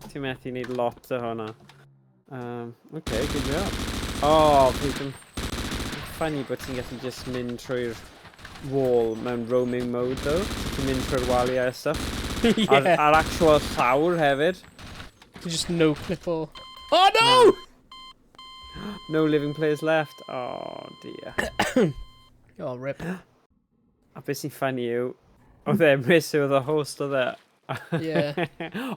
S1: Ti'n methu neud lot o hwnna. Okay, good job. Oh, fi ddim... Funny bod ti'n gallu just mynd trwy'r wall mewn roaming mode, though. Ti'n mynd trwy'r waliau a stuff.
S3: Yeah.
S1: Ar actual llawr hefyd.
S3: Just no clip o. Oh no!
S1: No living players left. Oh dear.
S3: Oh, rip.
S1: A beth sy'n funny yw, oedd e, Emrys oedd y host oedd e.
S3: Yeah.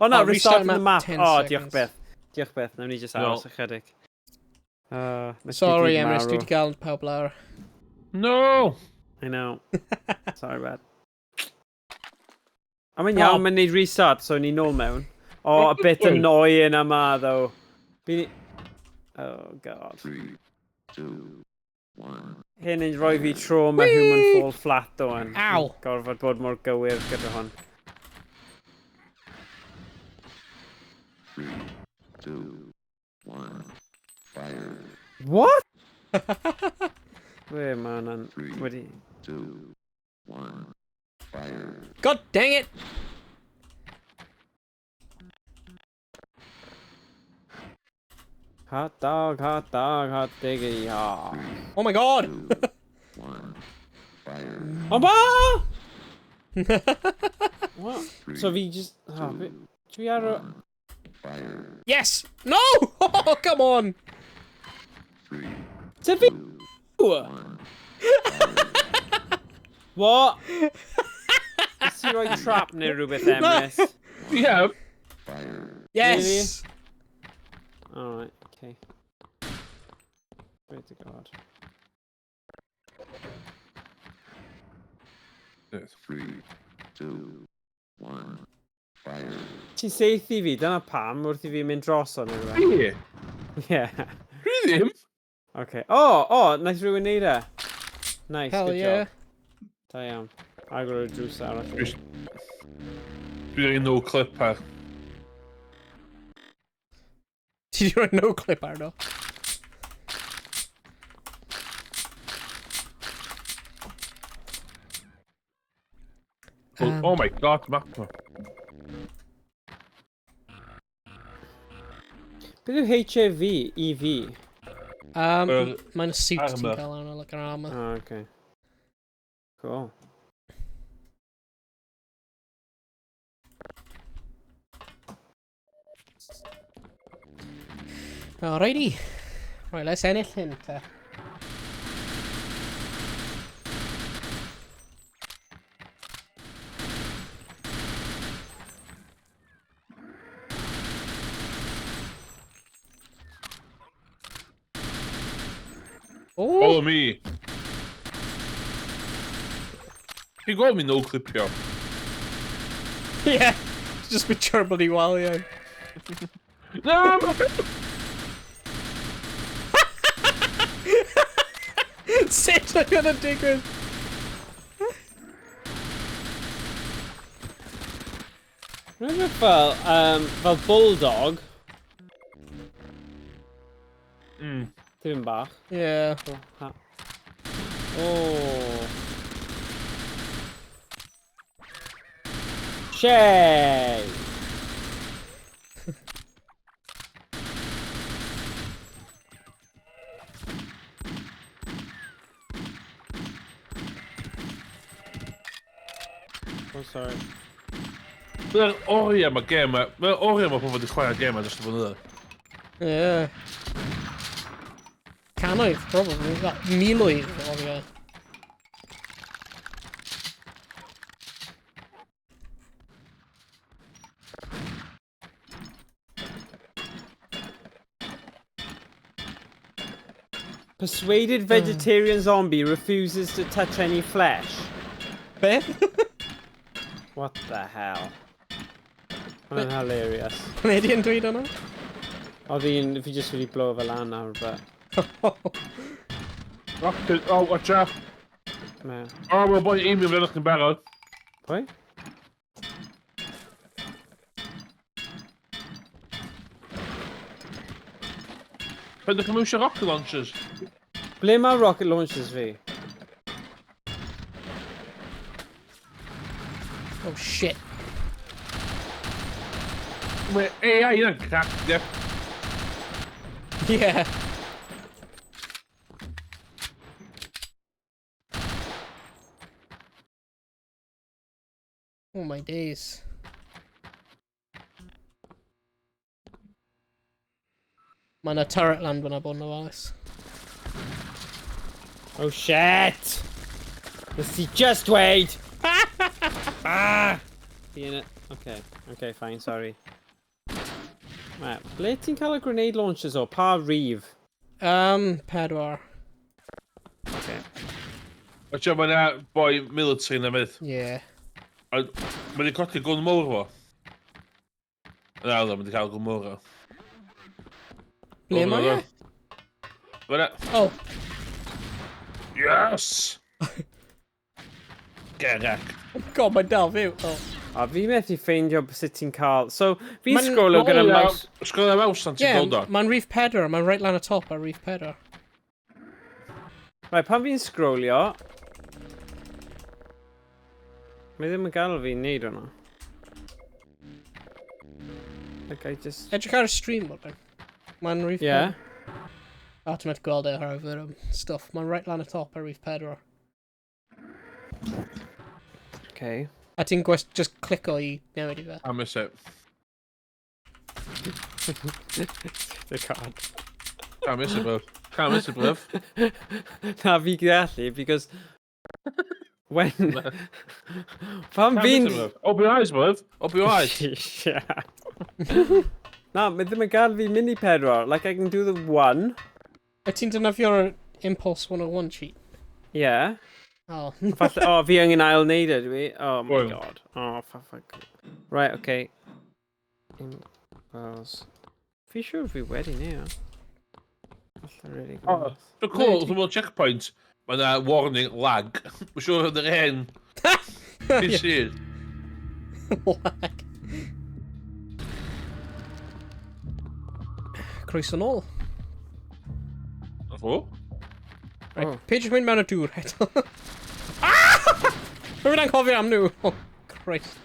S1: O na,
S3: Oh, restart
S1: restarting the
S3: map
S1: map.
S3: 10
S1: Oh, diolch
S3: seconds.
S1: beth. Diolch beth, nawn ni just
S2: No.
S1: aros ychydig. Nes i
S3: Sorry,
S1: gyd
S3: Emrys,
S1: marw.
S3: dwi wedi gael pawb lawr.
S2: No!
S1: I know. Sorry, bad. A mae'n iawn,
S3: Oh.
S1: mae'n neud restart, so ni nôl mewn. Oh, a bit annoying yma, though. Oh, God.
S5: 3, 2, 1.
S1: Hyn yn rhoi fi trauma human fall flat o'n.
S3: Ow.
S1: Gorfod bod mor gywir gyda hwn.
S5: 3, 2, 1. Fire.
S1: What? Be mae hwnna'n
S5: 3,
S1: wedi...
S5: 2, 1. Fire.
S3: God dang it!
S1: Hot dog, hot dog, hot diggity, hot.
S3: Oh my god!
S5: 2, 1. Fire.
S1: O ba! What?
S5: 3,
S1: So fi just... Oh, fi... Dwi ar...
S5: Fire.
S3: Yes! No! Oh, come on!
S5: 3,
S1: Ty fi...
S5: 1.
S1: What? Nes ti roi trap neu rhywbeth, Emrys?
S2: Yeah.
S5: Fire.
S3: Yes!
S1: Really? Alright, okay. Pray to God.
S5: 3, 2, 1, fire.
S1: Ti'n seithi fi, dyna pam, wrth i fi mynd droso neu rhywbeth.
S2: Fi?
S1: Yeah.
S2: Dwi ddim.
S1: Okay. Oh, oh, naeth rhywun neud e. Nice,
S3: Hell
S1: good
S3: yeah.
S1: job. Da iawn. Agor y drws arall.
S2: Dwi wedi no clip ar.
S3: Ti di rhoi no clip arno?
S2: Oh my god, map ma.
S1: Beth yw HAV? EV?
S3: Mae'n suit ti'n
S2: armour.
S3: cael arno, like an armour.
S1: Oh, okay. Cool.
S3: Alrighty. Right, let's ennill hyn te. Oh!
S2: Follow me. Ti'n gweld mi no clipio?
S3: Yeah! Just with your bloody walio.
S2: Na!
S3: Sut oedd hwnna'n digwydd?
S1: Rwy'n fel, fel bulldog. Tipyn bach.
S3: Yeah.
S1: Oh, ha. Oh. Shay! Oh, sorry.
S2: Mae'r oriau mae gêm ma... Mae'r oriau mae pobl wedi chwarae gêm ma dros y blynyddoedd.
S3: Yeah. Cannoedd, probably. Like, miloedd, oriau.
S1: Persuaded vegetarian zombie refuses to touch any flesh.
S3: Beth?
S1: What the hell? Mae'n hilarious.
S3: Canadian dweud hwnna?
S1: Oedd un, fi jyst wedi blow fe lan nawr, but...
S2: Rocket, oh, watch out.
S1: Me.
S2: Oh, mae'n boi aimio fel ych chi'n barod.
S1: Pwy?
S2: Pan ydych chi'n mewn eisiau rocket launchers?
S1: Ble mae rocket launchers fi?
S3: Oh shit.
S2: Mae AI yna'n crack, ie.
S3: Yeah. Oh my days. Mae yna turret land fyna bod yn ofalus.
S1: Oh shit! Nes ti just dweud! Ah! Fi yn y... Okay, okay, fine, sorry. Right, ble ti'n cael y grenade launchers o? Pa rif?
S3: 4.
S1: Okay.
S2: Watch out, mae yna boi military yna fyd.
S3: Yeah.
S2: Mae wedi codi gwn mowr fo. Na, oedd o, mae wedi cael gwn mowr o.
S3: Ble mae e?
S2: Fyna.
S3: Oh.
S2: Yes! Get wrecked.
S3: Oh god, mae'n dal fyw. Oh.
S1: A fi methu ffeindio sut ti'n cael... So, fi'n
S3: Ma'n-
S1: scrollo gyda mouse...
S2: Sgrolio mouse tan ti'n
S3: Yeah,
S2: gweld o.
S3: mae'n rhif 4, mae'n right lan y top ar rhif 4.
S1: Right, pan fi'n scrollio... Mae ddim yn gadw fi wneud hwnna. Like, I just...
S3: Edrych ar y stream, bod. Mae'n rhif
S1: Yeah.
S3: 4. A ti'n methu gweld e ar stuff. Mae'n right lan y top ar rhif 4.
S1: Okay.
S3: A ti'n gwest just clico i newid i fe.
S2: I miss it.
S1: The card.
S2: Can't miss it, bruv. Can't miss it, bruv.
S1: Na, fi gallu, because... When... Pan
S2: Can't
S1: fi'n...
S2: miss it, bruv. Open your eyes, bruv. Open your eyes.
S1: Yeah. Na, mae ddim yn gael fi mynd i pedwar. Like, I can do the one.
S3: Wyt ti'n defnyddio'r Impulse 101 cheat?
S1: Yeah.
S3: Oh.
S1: Falle, oh, fi angen ail neud e, dwi. Oh my
S2: Wel.
S1: God. Oh, for fuck. Right, okay. Impulse. Fi siŵr fi wedi neud o. Falle really
S2: Oh.
S1: gwybod.
S2: So cool, wrth ymwyl checkpoint, mae yna warning lag. Mae'n siŵr yn yr hen PC.
S3: Lag. Croeso nôl.
S2: O?
S3: Right,
S1: Oh.
S3: peidiwch mynd mewn y dŵr eto. Ah! Rwy'n anghofio am nhw. Oh, Christ.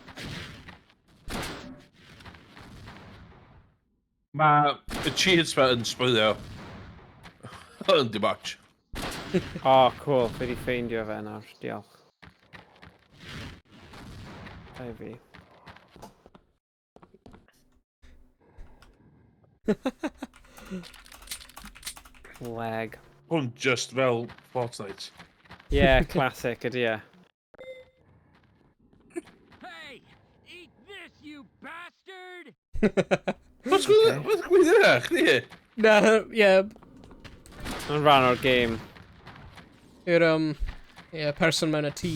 S2: Mae y cheats ma yn sbwylio. Yn dim ots.
S1: Oh, cool. Fi wedi ffeindio fe nawr. Diolch. Da i fi. Leg.
S2: Hwn just fel Fortnite.
S1: Yeah, classic ydy e.
S6: Hey! Eat this, you bastard!
S2: What's going What's going on chdi?
S3: Na, ie,
S1: Mae'n rhan o'r game.
S3: yw'r, ie, person mewn y tŷ.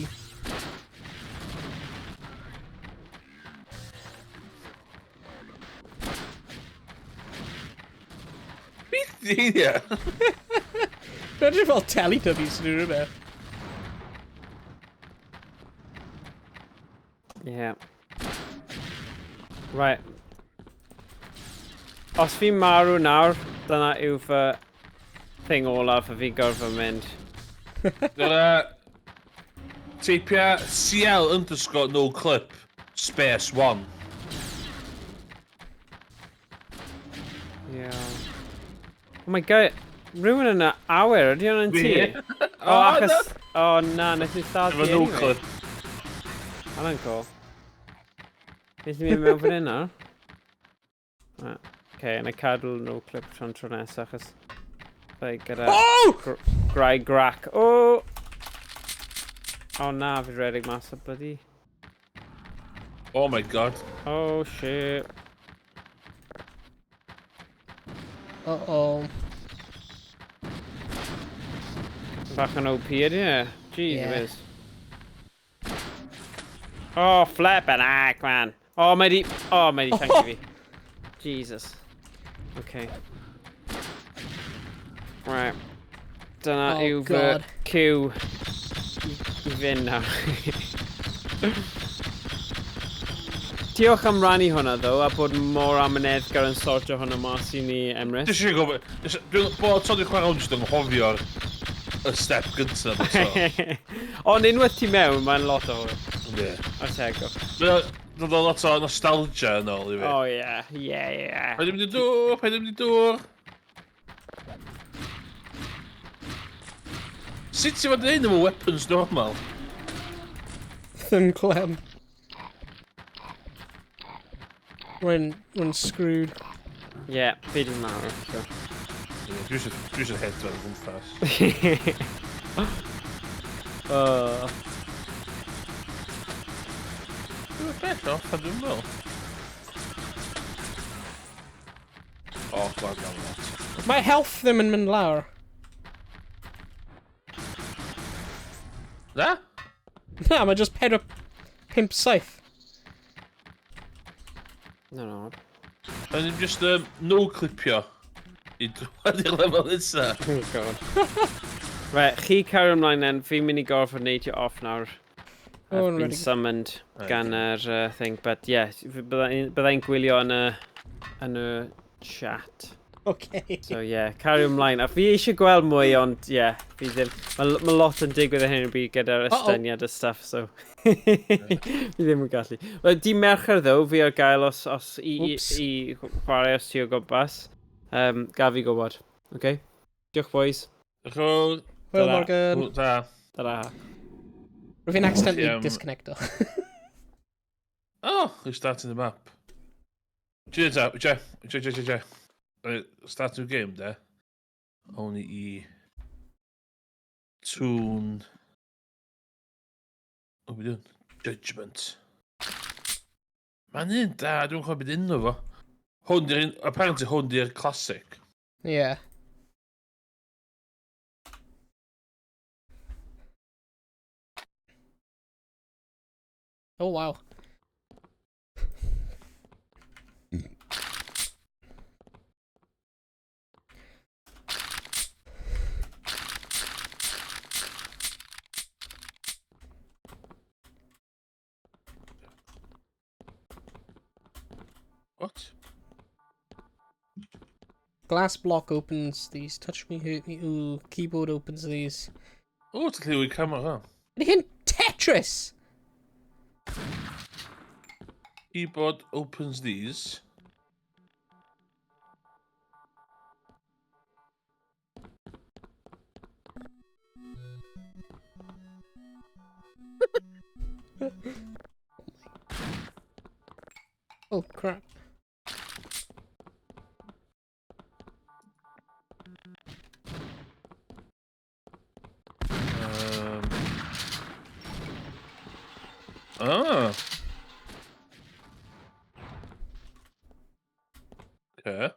S2: Beth di hynny?
S3: Dwi'n edrych fel Teletubbies neu rhywbeth.
S1: Yeah. Right. Os fi'n marw nawr, dyna yw fy thing olaf a fi gorfod mynd.
S2: Dyna... Teipia CL_noclip space 1.
S1: Yeah. Oh my God. Rhywun yn y awyr, ydy hwnna'n ti?
S2: Fi.
S1: O, achos... O, na, nes i start
S2: Efo
S1: ti
S2: no
S1: anyway.
S2: clip.
S1: Hwnna'n cool. Nes i mynd mewn fan hyn nawr? Ah, okay, yna cadw no clip tron tro nesaf, achos... Fe gyda
S3: Oh!
S1: Grau grac. O! O na, fi redeg mas o bloody...
S2: Oh my God.
S1: Oh shit.
S3: Uh-oh.
S1: Bach yn OP ydy e? Jeez
S3: Yeah.
S1: whiz. Oh, flippin' heck, man. Oh, mae di... Oh, mae di thank you fi. Jesus. Okay. Right. Dyna
S3: Oh,
S1: yw fy
S3: God.
S1: Q i fynd nawr. Diolch am rannu hwnna, ddo, a bod mor amyneddgar yn sortio hwnna mas i ni, Emrys.
S2: Dwi'n siŵr gwybod... Dwi'n bod tro dwi'n chwarae hwn jyst yn nghofio'r y step gyntaf o so.
S1: Ond unwaith ti mewn, mae'n lot o hwyl.
S2: Ie.
S1: O tegwch.
S2: Dwi'n dod lot o nostalgia yn ôl i fi.
S1: Oh, yeah.
S2: Paid mynd i dŵr, paid mynd i dŵr. Sut ti'n fod yn neud efo weapons normal?
S3: Ddim clem. Rwy'n screwed.
S1: Yeah, fi di marw. So.
S2: Ie, dwi eisiau hedfan o gwmpas. Dwi'n bell off, a dwi'n meddwl. O, glad iawn lot.
S3: Mae health ddim yn mynd lawr.
S2: Na?
S3: Na, mae just 4, 5, 7.
S1: No.
S2: O'n i'n just no-clipio i drwad i'r lefel nesa.
S1: Oh God. Right, chi cario ymlaen then, fi'n mynd i gorfod neidio off nawr.
S3: Oh,
S1: I've been
S3: ready.
S1: summoned
S2: Right.
S1: gan yr thing, but yeah, byddai'n gwylio yn y chat.
S3: Okay.
S1: So yeah, cario ymlaen. A fi eisiau gweld mwy, ond yeah, fi ddim. Mae ma lot yn digwydd ar hyn o bryd gyda'r
S3: Uh-oh.
S1: estyniad a stuff, so fi ddim yn gallu. Wel, di Mercher ddo, fi ar gael os
S3: Oops.
S1: i chwarae os ti o gwmpas. Gaf fi gwybod. Okay? Diolch, boys.
S2: Diolch yn fawr.
S3: Hwyl,
S1: Ta-ra.
S3: Morgan.
S2: Ta.
S1: Ta-ra.
S3: Rwy'n fi'n accidentally disconnecto.
S2: Oh, restarting the map. Ti'n ta, je, je, je, je, je. Right, start new game, de. Only i... Tune... Oh, we doing? Judgment. Mae'n un da, dwi'n cofio beth unno fo. Hwn di'r un... Apparently hwn di'r classic.
S3: Yeah. Oh, wow.
S2: What?
S3: Glass block opens these. Touch me, hurt me. Ooh, keyboard opens these.
S2: O, ti'n lliwi camera hwnna.
S3: Ydy hyn Tetris?
S2: Keyboard opens these.
S3: Oh, crap.
S2: Ah. Okay.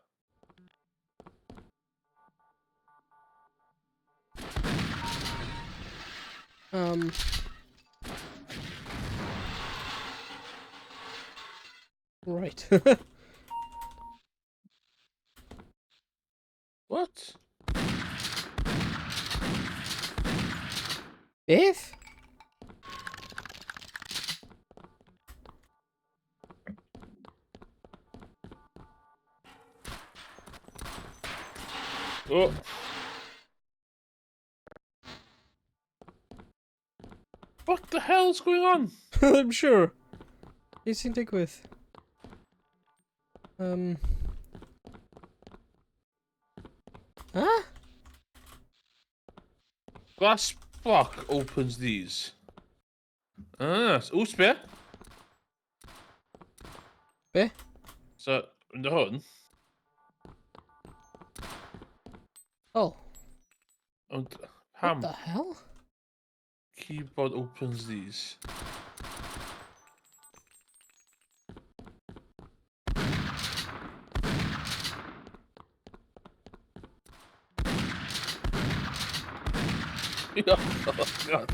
S3: Right.
S2: What?
S3: Beth?
S2: Oh. What the hell's going on?
S3: I'm sure. Beth sy'n digwydd? Huh?
S2: Glass block opens these. Ah, o, sbia.
S3: Be?
S2: So, yn hwn.
S3: Oh.
S2: Ond, pam?
S3: What the hell?
S2: Keyboard opens these. Oh, God.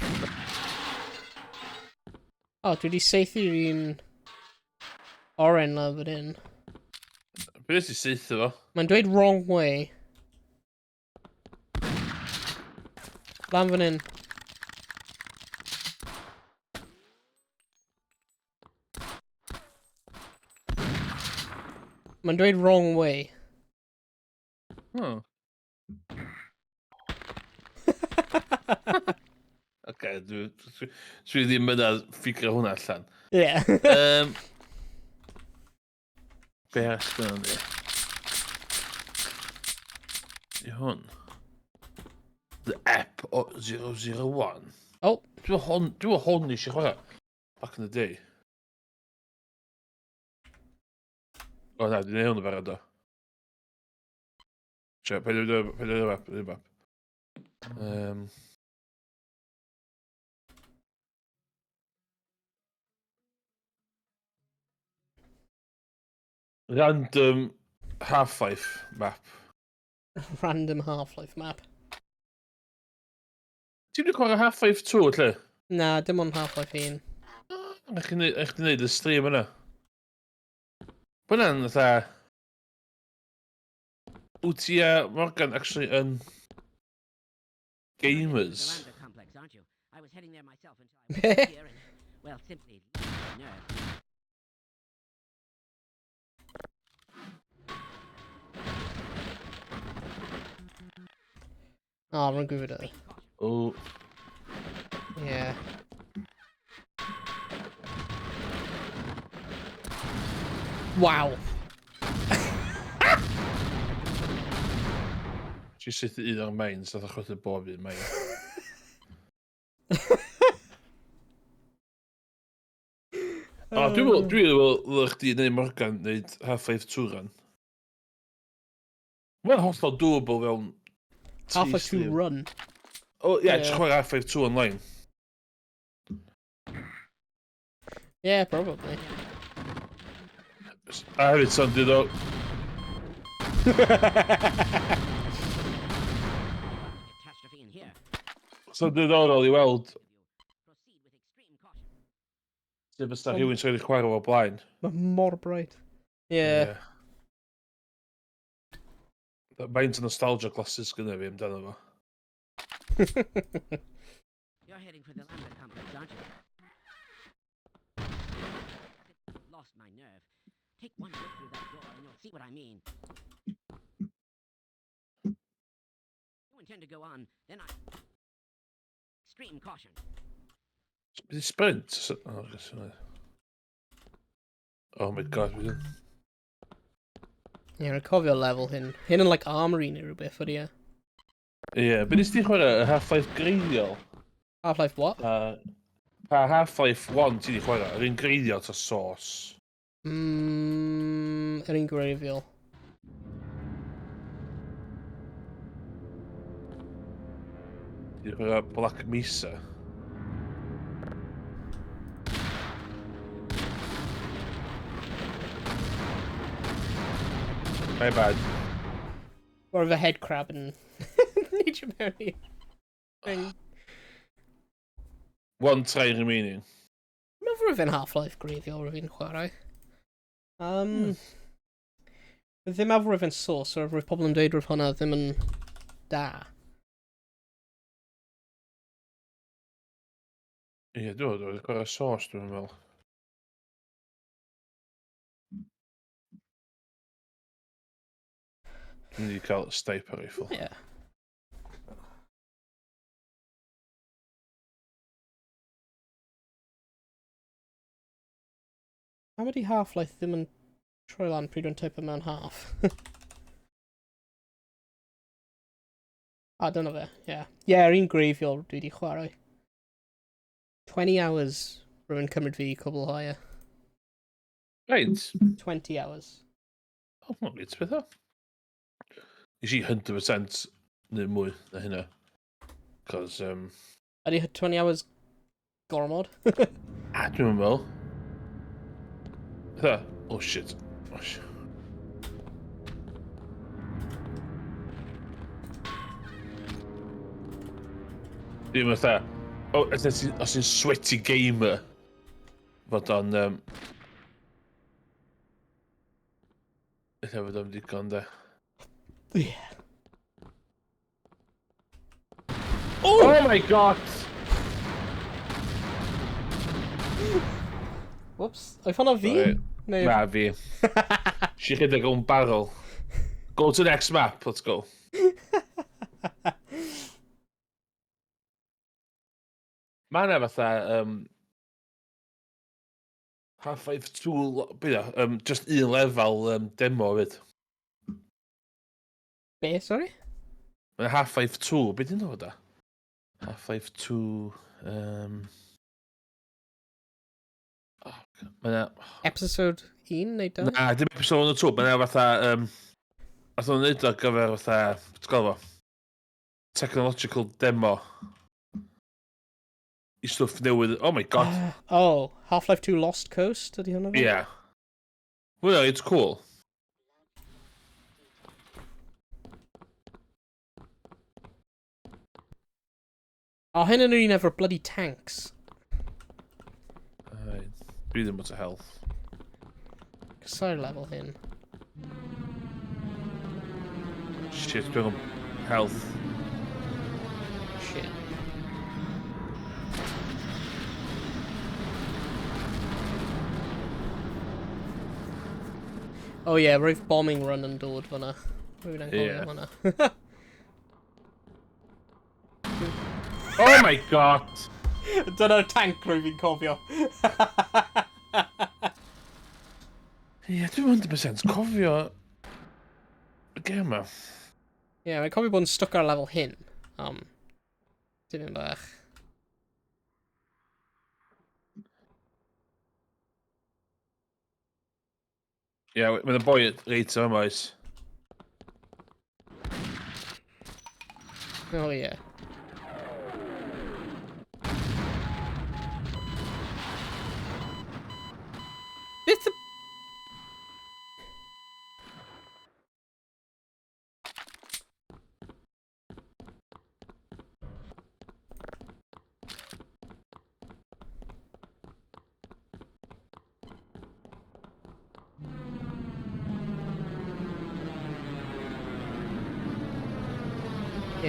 S3: Oh, dwi wedi saethu'r un oren na fan hyn.
S2: Be nes i saethu fo?
S3: Mae'n dweud wrong way. Lan fan hyn. Mae'n dweud wrong way.
S2: Oh. Oce, dwi ddim yn ffigur hwnna allan.
S3: Yeah.
S2: Be arall sgynnon ni? I hwn. The Ep 001.
S3: Oh.
S2: Dwi'n hwn, dwi'n hwn eisiau chwarae. Back in the day. O na, dwi'n neud hwn yn barod o. Sio, paid â paid â paid â Random Half-Life map.
S3: Random Half-Life map.
S2: Ti'n mynd chwarae Half-Life 2, lle?
S3: Na, dim ond Half-Life 1.
S2: Ech chi'n neud y stream yna? Hwna'n fatha... Wyt ti a Morgan actually yn gamers?
S6: Miranda complex, aren't you? I was heading there myself until I went here and, well, simply lost my nerve.
S3: Oh, rwy'n gwybod e.
S2: O,
S3: Yeah. Wow.
S2: Ti syth un o'r mains, nath o chwythu bob un main. O, dwi'n meddwl, dwi'n meddwl ddylech chdi neu Morgan wneud Half-Life 2 run. Mae'n hollol doable fewn tri
S3: Half-Life 2
S2: stream.
S3: run.
S2: O, ie,
S3: Ie.
S2: just chwarae Half-Life 2 online.
S3: Yeah, probably.
S2: A hefyd, son, dyd o
S6: Catastrophe in here.
S2: So diddorol i weld
S6: Proceed with extreme caution.
S2: sut fysa rhywun sy'n wedi chwarae o blaen.
S3: Mae mor bright. Yeah.
S2: Ie. Faint o nostalgia glasses gynna fi amdano fo.
S6: You're heading for the Lambda complex, aren't you? Lost my nerve. Take one look through that door and you'll see what I mean. You intend to go on, then I... Extreme caution.
S2: Beth sprint? Oh, I guess yna. Oh my god, we didn't.
S3: Ie, rwy'n cofio lefel hyn. Hyn yn like armory neu rhywbeth, ydy e?
S2: Ie, yeah, beth nes ti chwarae y Half-Life greiddiol?
S3: Half-Life what?
S2: Pa Half-Life 1 ti di chwarae? Yr un greiddiol ta Source?
S3: Yr un greiddiol.
S2: Ti di chwarae Black Mesa? My bad.
S3: Or of a head crab yn neidio mewn i thing.
S2: One try remaining.
S3: Mae'n rwy'n fe'n Half-Life greiddiol rwy'n fi'n chwarae. Ddim efo rwy'n Source, so roedd pobl yn dweud roedd hwnna ddim yn da.
S2: Ie, yeah, dwi'n meddwl, chwarae Source, dwi'n meddwl. Dwi'n mynd i cael sniper rifle.
S3: Ie. Yeah. Pam ydi Half-Life ddim yn troi lan pryd dwi'n typo mewn half? A, dyna fe, ie. Yeah. Ie, yeah, yr un greiddiol dwi wedi chwarae. 20 hours rwy'n cymryd fi i cwblhau e.
S2: Right.
S3: 20 hours.
S2: Oh, mae'n reit beth o. Nes i 100% neu mwy na hynna. Cos,
S3: Ydy 20 hours gormod?
S2: A, dwi'n meddwl. Fatha, oh shit. Oh shit. Dwi'n fatha, oh, os ti'n sweaty gamer, fod o'n, Ella fod o'n digon, de.
S3: Yeah.
S2: Oh my god!
S3: Whoops. Oedd hwnna fi?
S2: Sorry.
S3: Neu...
S2: Na, fi. Si rhedeg o'n barrel. Go to next map, let's go. Mae yna fatha, Half-Life 2, beth o, just un lefel demo fyd.
S3: Be, sorry?
S2: Mae Half-Life 2, beth dyn nhw da? Half-Life 2, oh, mae yna...
S3: Episode 1 neu 2?
S2: Na, dim episode 1 o 2, mae yna fatha... Nath nhw'n neud o ar gyfer fatha, beth ti'n galw fo? Technological demo. I stwff newydd. Oh my god.
S3: Oh, Half-Life 2 Lost Coast, ydy hwnna? fe?
S2: Yeah. Well, it's cool.
S3: Oh, hyn yn yr un efo'r bloody tanks.
S2: Right. Dwi ddim at health.
S3: Casáu'r lefel hyn.
S2: Shit, dwi'n health.
S3: Shit. Oh yeah, roedd bombing run yn dod fyna. Rwy'n anghofio
S2: Ie.
S3: hwnna.
S2: Oh my god!
S3: Dyna'r tank rwy'n fi'n cofio.
S2: Ie, dwi'n 100% cofio y gêm yma.
S3: Ie, yeah, mae'n cofio bod yn stuck ar lefel hyn. Dim yn bach.
S2: Ie, yeah, mae'n boi reit yma oes.
S3: Oh yeah. Beth y...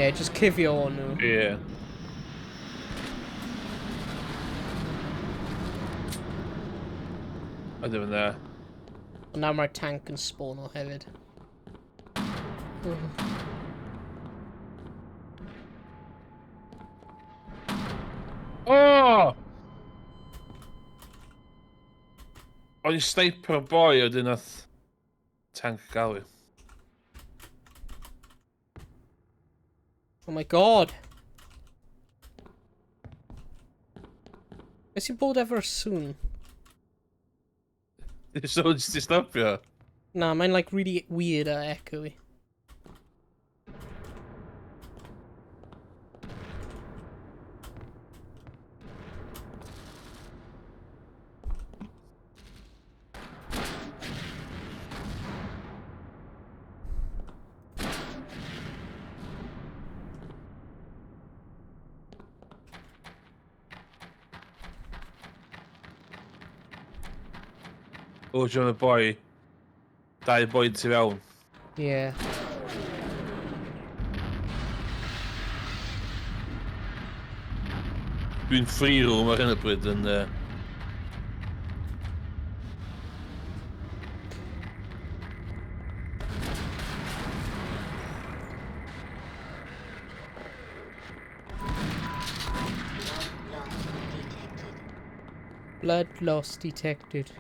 S3: Yeah, just cuddio o'n nhw.
S2: Ie. Yeah. A ddim yn dda.
S3: Ond nawr mae'r tank yn spawno hefyd.
S2: Oh! O'n i'n sniper boi oedd un nath tank gael fi.
S3: Oh my god! Beth sy'n bod efo'r sŵn?
S2: So, jyst i stopio?
S3: Na, mae'n like really weird a echoey.
S2: O, ti'n y boi. Dau boi tu fewn.
S3: Yeah.
S2: Dwi'n free roam ar hyn o bryd yn...
S3: Blood loss detected.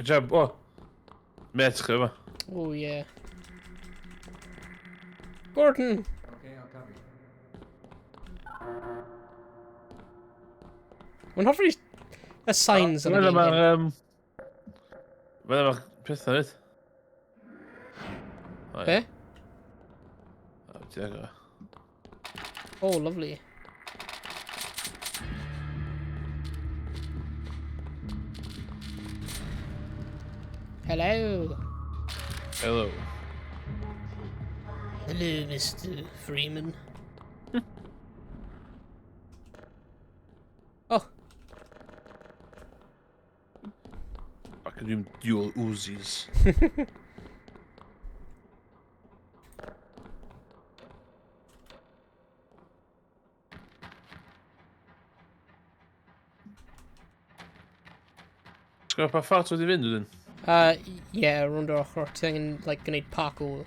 S2: Jab, o! Met chi yma.
S3: Oh yeah. Gordon!
S4: Okay, I'll cover you.
S3: Mae'n hoffi y signs yn y
S2: Mae'n
S3: game hyn.
S2: Mae'n yma pethau nid.
S3: Be?
S2: O, ti agor.
S3: Oh, lovely. Hello.
S2: Hello.
S3: Hello, Mr. Freeman. Oh,
S2: I can do dual Uzis. Ti'n gwybod pa ffordd ti wedi fynd wedyn?
S3: Yeah, rownd o'r ochr. Ti angen, like, gwneud parkour.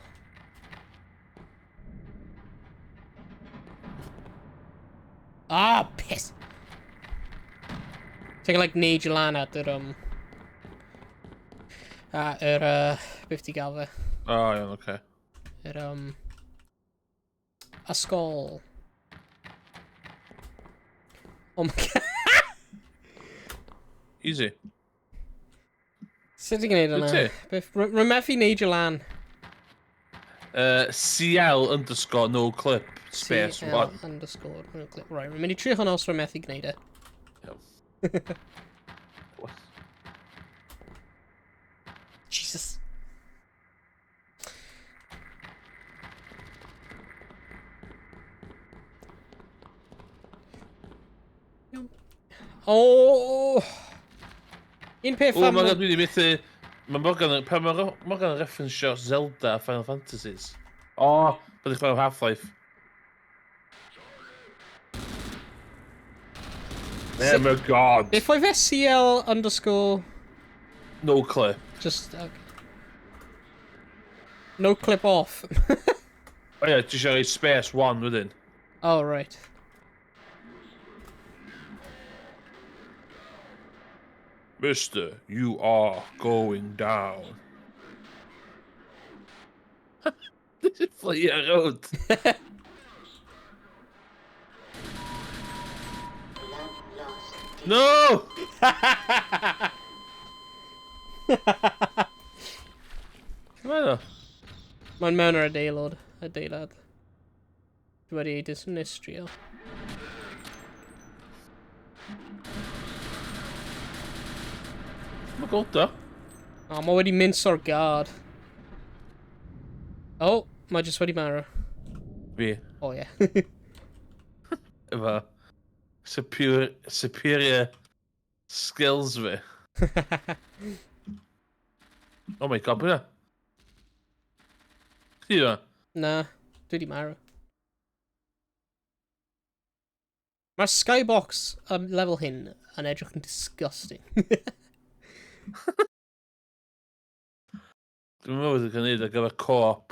S3: Ah, piss! Ti angen, like, neidio lan at yr, at yr, beth ti gael fe?
S2: O, iawn, oce.
S3: Yr, ysgol. Oh my god.
S2: Easy.
S3: Sut ti'n gwneud hwnna?
S2: Wyt ti?
S3: Beth, rwy'n methu neidio lan.
S2: CL underscore no clip space
S3: CL
S2: 1.
S3: underscore no clip. Right, rwy'n mynd i trio hwnna os rwy'n methu gwneud e.
S2: Iawn. What?
S3: Jesus. Oh! Un peth
S2: O,
S3: am...
S2: mae'n dwi wedi methu... Mae Morgan, pan mae Morgan yn referensio Zelda a Final Fantasies. O, bydd i chwarae Half-Life. Oh my god.
S3: Beth oedd e CL underscore...
S2: No clip.
S3: Just... Okay. No clip off.
S2: O ie, ti eisiau rhoi space 1 wedyn.
S3: Oh, right.
S2: Mister, you are going down. This is fly around. No! Come on.
S3: Mae'n mewn ar adeilad. Adeilad. Dwi wedi ei disnistrio.
S2: Mae'n gold o.
S3: O, mae wedi minso'r guard. Oh, mae jyst wedi marw.
S2: Fi.
S3: Oh, ie.
S2: Efo superior Skills fi. Oh my god, bwyna? Chdi yma?
S3: Na, dwi di marw. Mae'r skybox level hyn yn edrych yn disgusting.
S2: Dwi'n meddwl bod yn gwneud ar gyfer co-op.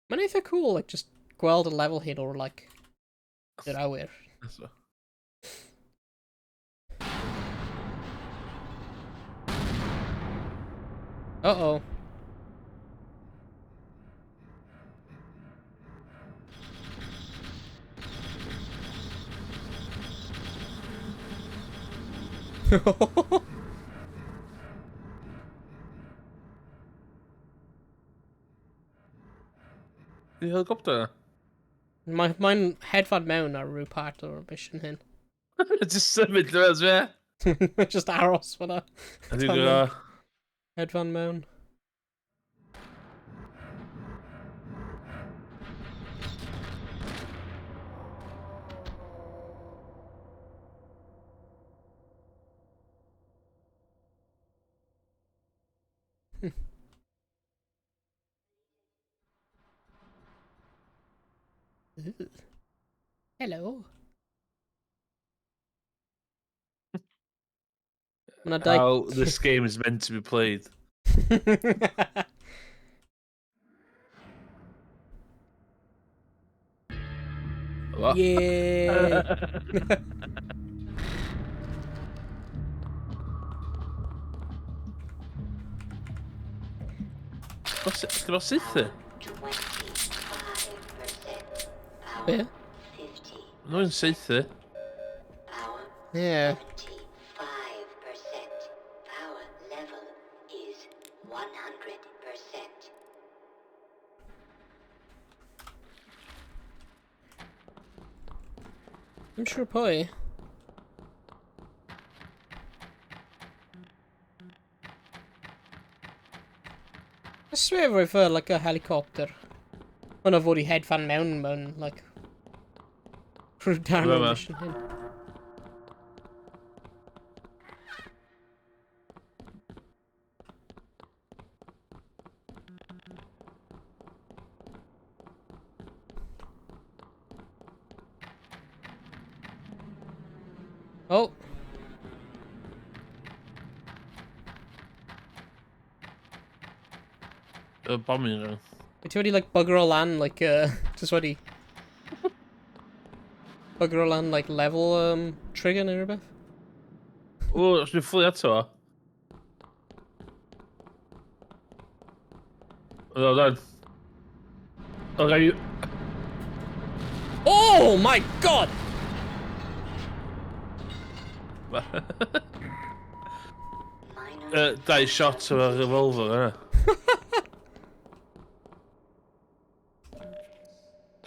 S3: Mae'n eitha cool, like, just gweld y level hyn o'r, like, yr awyr. Uh-oh.
S2: Di helicopter yna?
S3: Mae'n hedfan mewn ar rhyw part o'r mission hyn.
S2: Just symud drws fe.
S3: Just aros fyna.
S2: A dwi'n gwybod.
S3: Hedfan mewn. Hello.
S2: How this game is meant to be played. What?
S3: Yeah.
S2: Dyma saethu?
S3: Be?
S2: Nhw'n saethu.
S3: Yeah.
S6: 75% power level is 100%.
S3: I'm sure pwy. I swear roedd fe like a helicopter. Hwna fod i hedfan mewn, like, rhyw darn o'r mission hyn. Oh.
S2: Bombing run.
S3: Wyt ti wedi, like, bugger o lan, like, just wedi... Bugger o lan, like, level, trigger neu rhywbeth?
S2: O, os dwi'n fflu ato fo. O, dan. O, gai...
S3: Oh my god!
S2: Dau shot o'r revolver yna.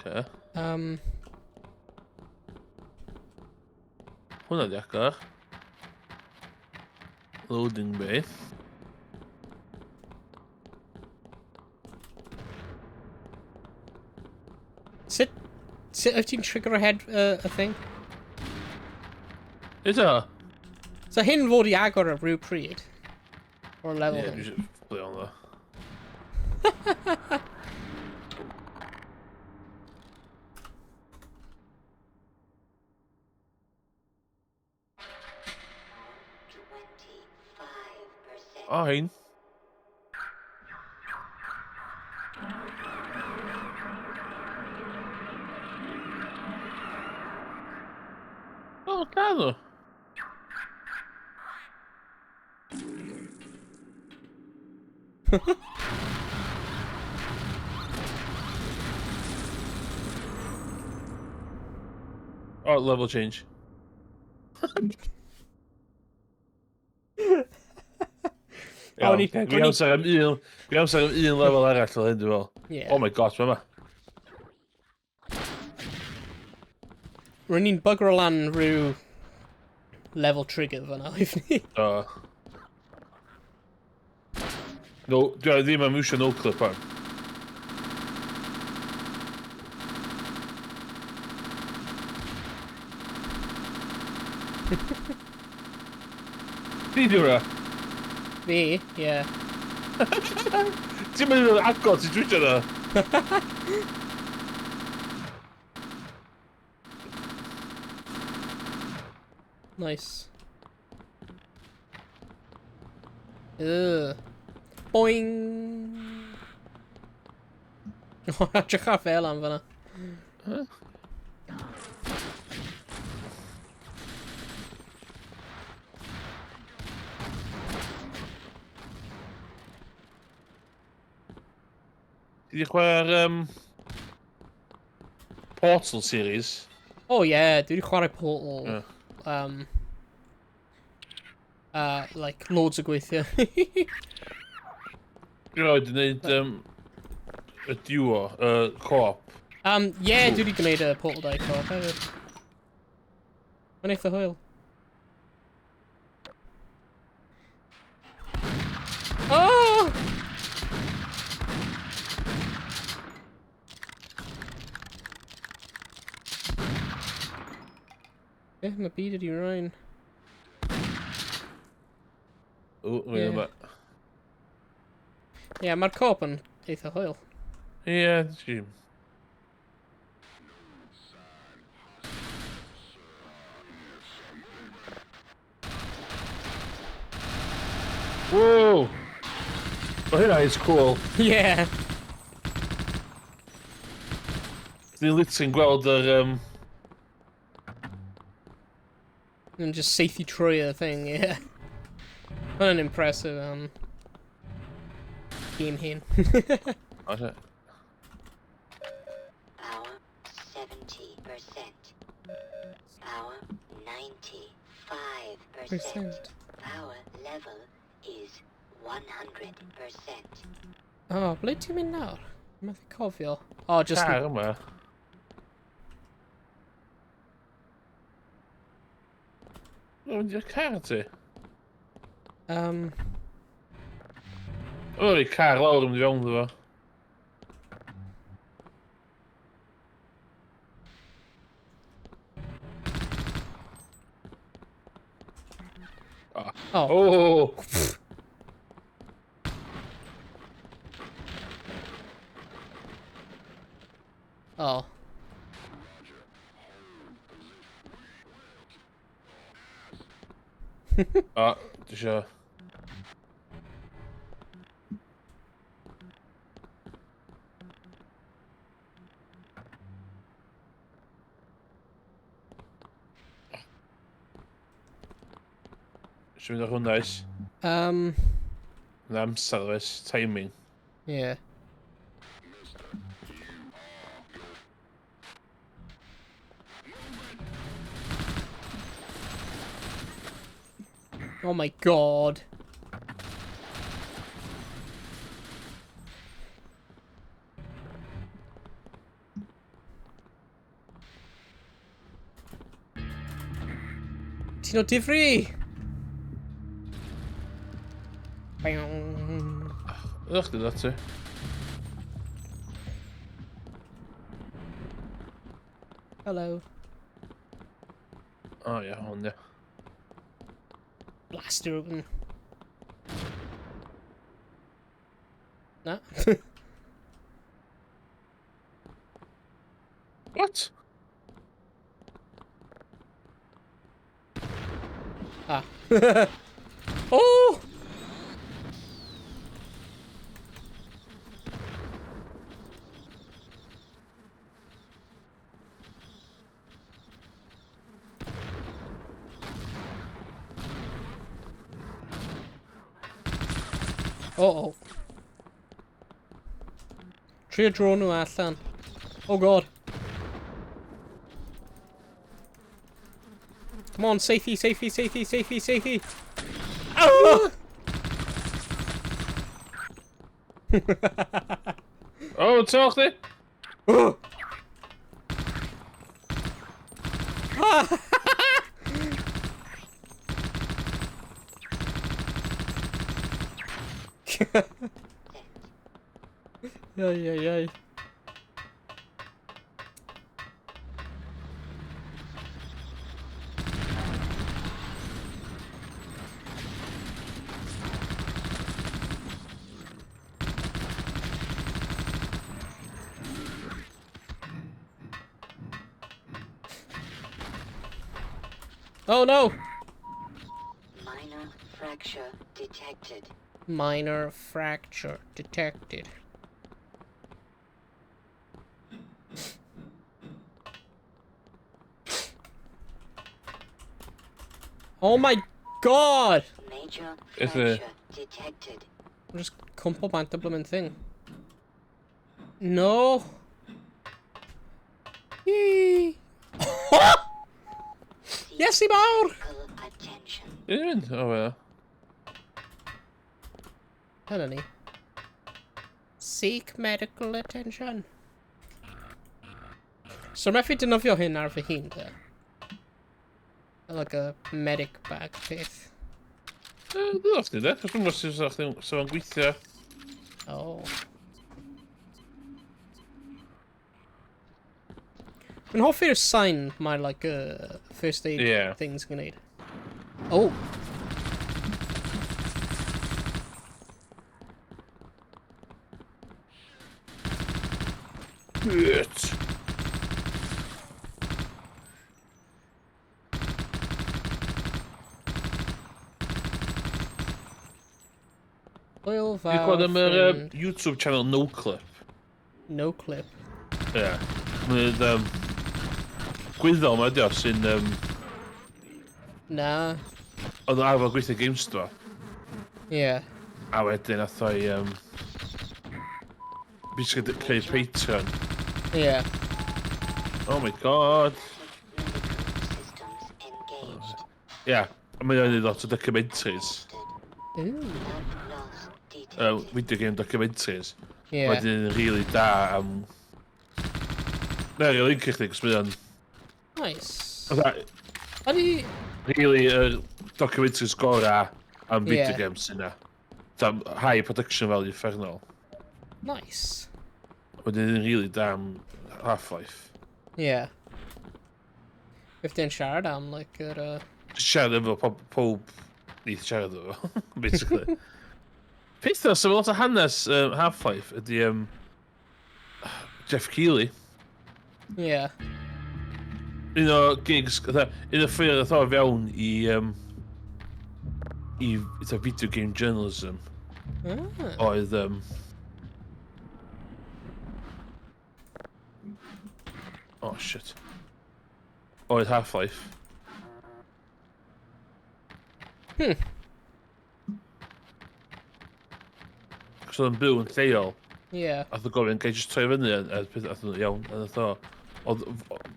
S2: Okay. Hwnna di agor. Loading bay.
S3: Sut wyt ti'n trigger ahead y thing?
S2: Ydw.
S3: So hyn fod i agor ar rhyw pryd. O'r level
S2: Ie,
S3: hyn.
S2: dwi eisiau fflio on ddo. O, hein. O, cadw. Oh, level change. Iawn, dwi amser am un, dwi amser am un level arall fel hyn, dwi'n meddwl.
S3: Yeah.
S2: Oh my god, mae yma.
S3: Rwy'n ni'n bugger o lan rhyw level trigger fyna, if ni.
S2: Do. No, dwi ddim am iwsio no clip on. Chdi di hwnna?
S3: Fi, ie.
S2: Ti'n mynd yn agor, ti'n twitio na?
S3: Nice. Ugh. Boing! O, edrych ar fel am fyna.
S2: Ti di chwarae'r Portal series?
S3: Oh yeah, dwi wedi chwarae Portal.
S2: Yeah.
S3: Like, loads o gweithio.
S2: Dwi roed yn gwneud y duo, y co-op.
S3: Yeah, dwi wedi gwneud y Portal 2 co-op hefyd. Mae'n eitha hwyl. Oh! Eh, mae byd ydi Ryan.
S2: O, yeah.
S3: Ie. Ie, yeah, mae'r co-op yn eitha hwyl.
S2: Ie, ti'n... Whoa! Well, hynna is cool.
S3: Yeah.
S2: Dwi'n literally'n gweld yr...
S3: And just saethu trwy y thing, yeah. Hwnna'n impressive, game hen.
S2: Oes e?
S6: Power 70%. Power 95%.
S3: Percent.
S6: Power level is 100%.
S3: Oh, ble ti'n mynd nawr? Methu cofio. Oh, just...
S2: Car yma. O, mynd i'r car ti? O, i car lawr yn mynd i fewn iddo fo.
S3: Oh.
S2: Oh!
S3: Oh.
S2: O, dwi isio... Isio mynd ar hwnna, oes? Na amser, oes? Timing.
S3: Yeah. Oh my god. Ti'n o difri?
S2: Ydych chdi dda ti?
S3: Hello.
S2: O ie, hwn ie.
S3: Blaster open. Na?
S2: What?
S3: Ah. Oh! Uh-oh. Trio draw nhw allan. Oh god. Come on, safety, safety, safety, safety, safety. Oh!
S2: Oh, ti'n chdi?
S3: Oh! Ai, ai, ai. Oh no!
S6: Minor fracture detected.
S3: Minor fracture detected. Oh my god!
S6: Major
S2: It's a-
S6: fracture detected.
S3: I'm just cwmpo bant y bloomin' thing. No! Yee!
S6: Seek
S3: Iesu mawr!
S6: medical attention.
S2: Dwi'n mynd? O, wel.
S3: Dyna ni. Seek medical attention. So methu defnyddio hyn ar fy hun, te. Like a medic bag peth.
S2: Dwi'n off ni, de. Cos dwi'n gwybod sut fo'n gweithio.
S3: Oh. Dwi'n hoffi'r sign mae like first aid things yn gwneud. Oh!
S2: Shit.
S3: Oil
S2: Dwi'n
S3: valve
S2: gweld am yr
S3: friend.
S2: YouTube channel Noclip.
S3: No clip.
S2: Ie. Yeah. Mae'n gwyddol ma ydi o sy'n
S3: Na.
S2: Oedd o'n arfer gweithio GameStop.
S3: Yeah.
S2: A wedyn nath o'i basically creu Patreon.
S3: Yeah.
S2: Oh my god.
S6: Medical systems engaged.
S2: Ie. Yeah. A mae o'n neud lot o documentaries.
S3: Ooh.
S6: Blood loss detected.
S2: Video game documentaries.
S3: Yeah.
S2: Wedyn yn really da am... Na, really licio chdi, cos mae o'n...
S3: Nice.
S2: Fatha,
S3: Ydy...
S2: really, yr documentaries gora am video games yna. Fatha, high production value uffernol.
S3: Nice.
S2: Wedyn yn really da am Half-Life.
S3: Yeah. If di'n siarad am, like, yr...
S2: Just siarad efo pob, pob neith siarad efo, basically. Peth o, sef lot o hanes Half-Life ydy Geoff Keighley. Un o gigs, fatha, un o ffyrdd oedd o fewn i fatha video game journalism oedd oh shit. Oedd Half-Life. Cos oedd yn byw yn lleol. Ath o gofyn, gai jyst troi fyny, a peth ath nhw, iawn, a nath o, oedd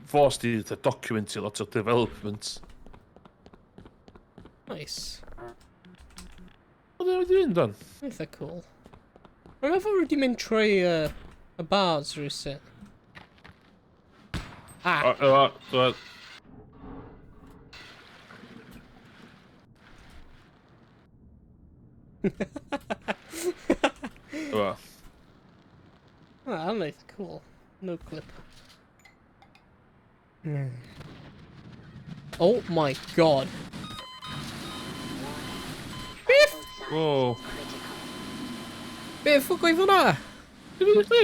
S2: fo sy 'di fatha documentio lot o development.
S3: Nice.
S2: Oedd e wedi mynd on?
S3: Eitha cool. Mae'n meddwl wedi mynd trwy y bars rhywsut. Ah!
S2: O, o, o, o. O.
S3: Oh, that's eitha cool. No clip. Oh my god. Beth?
S2: Whoa.
S3: Beth ffwc oedd hwnna?
S2: Dwi'n mynd i chdi?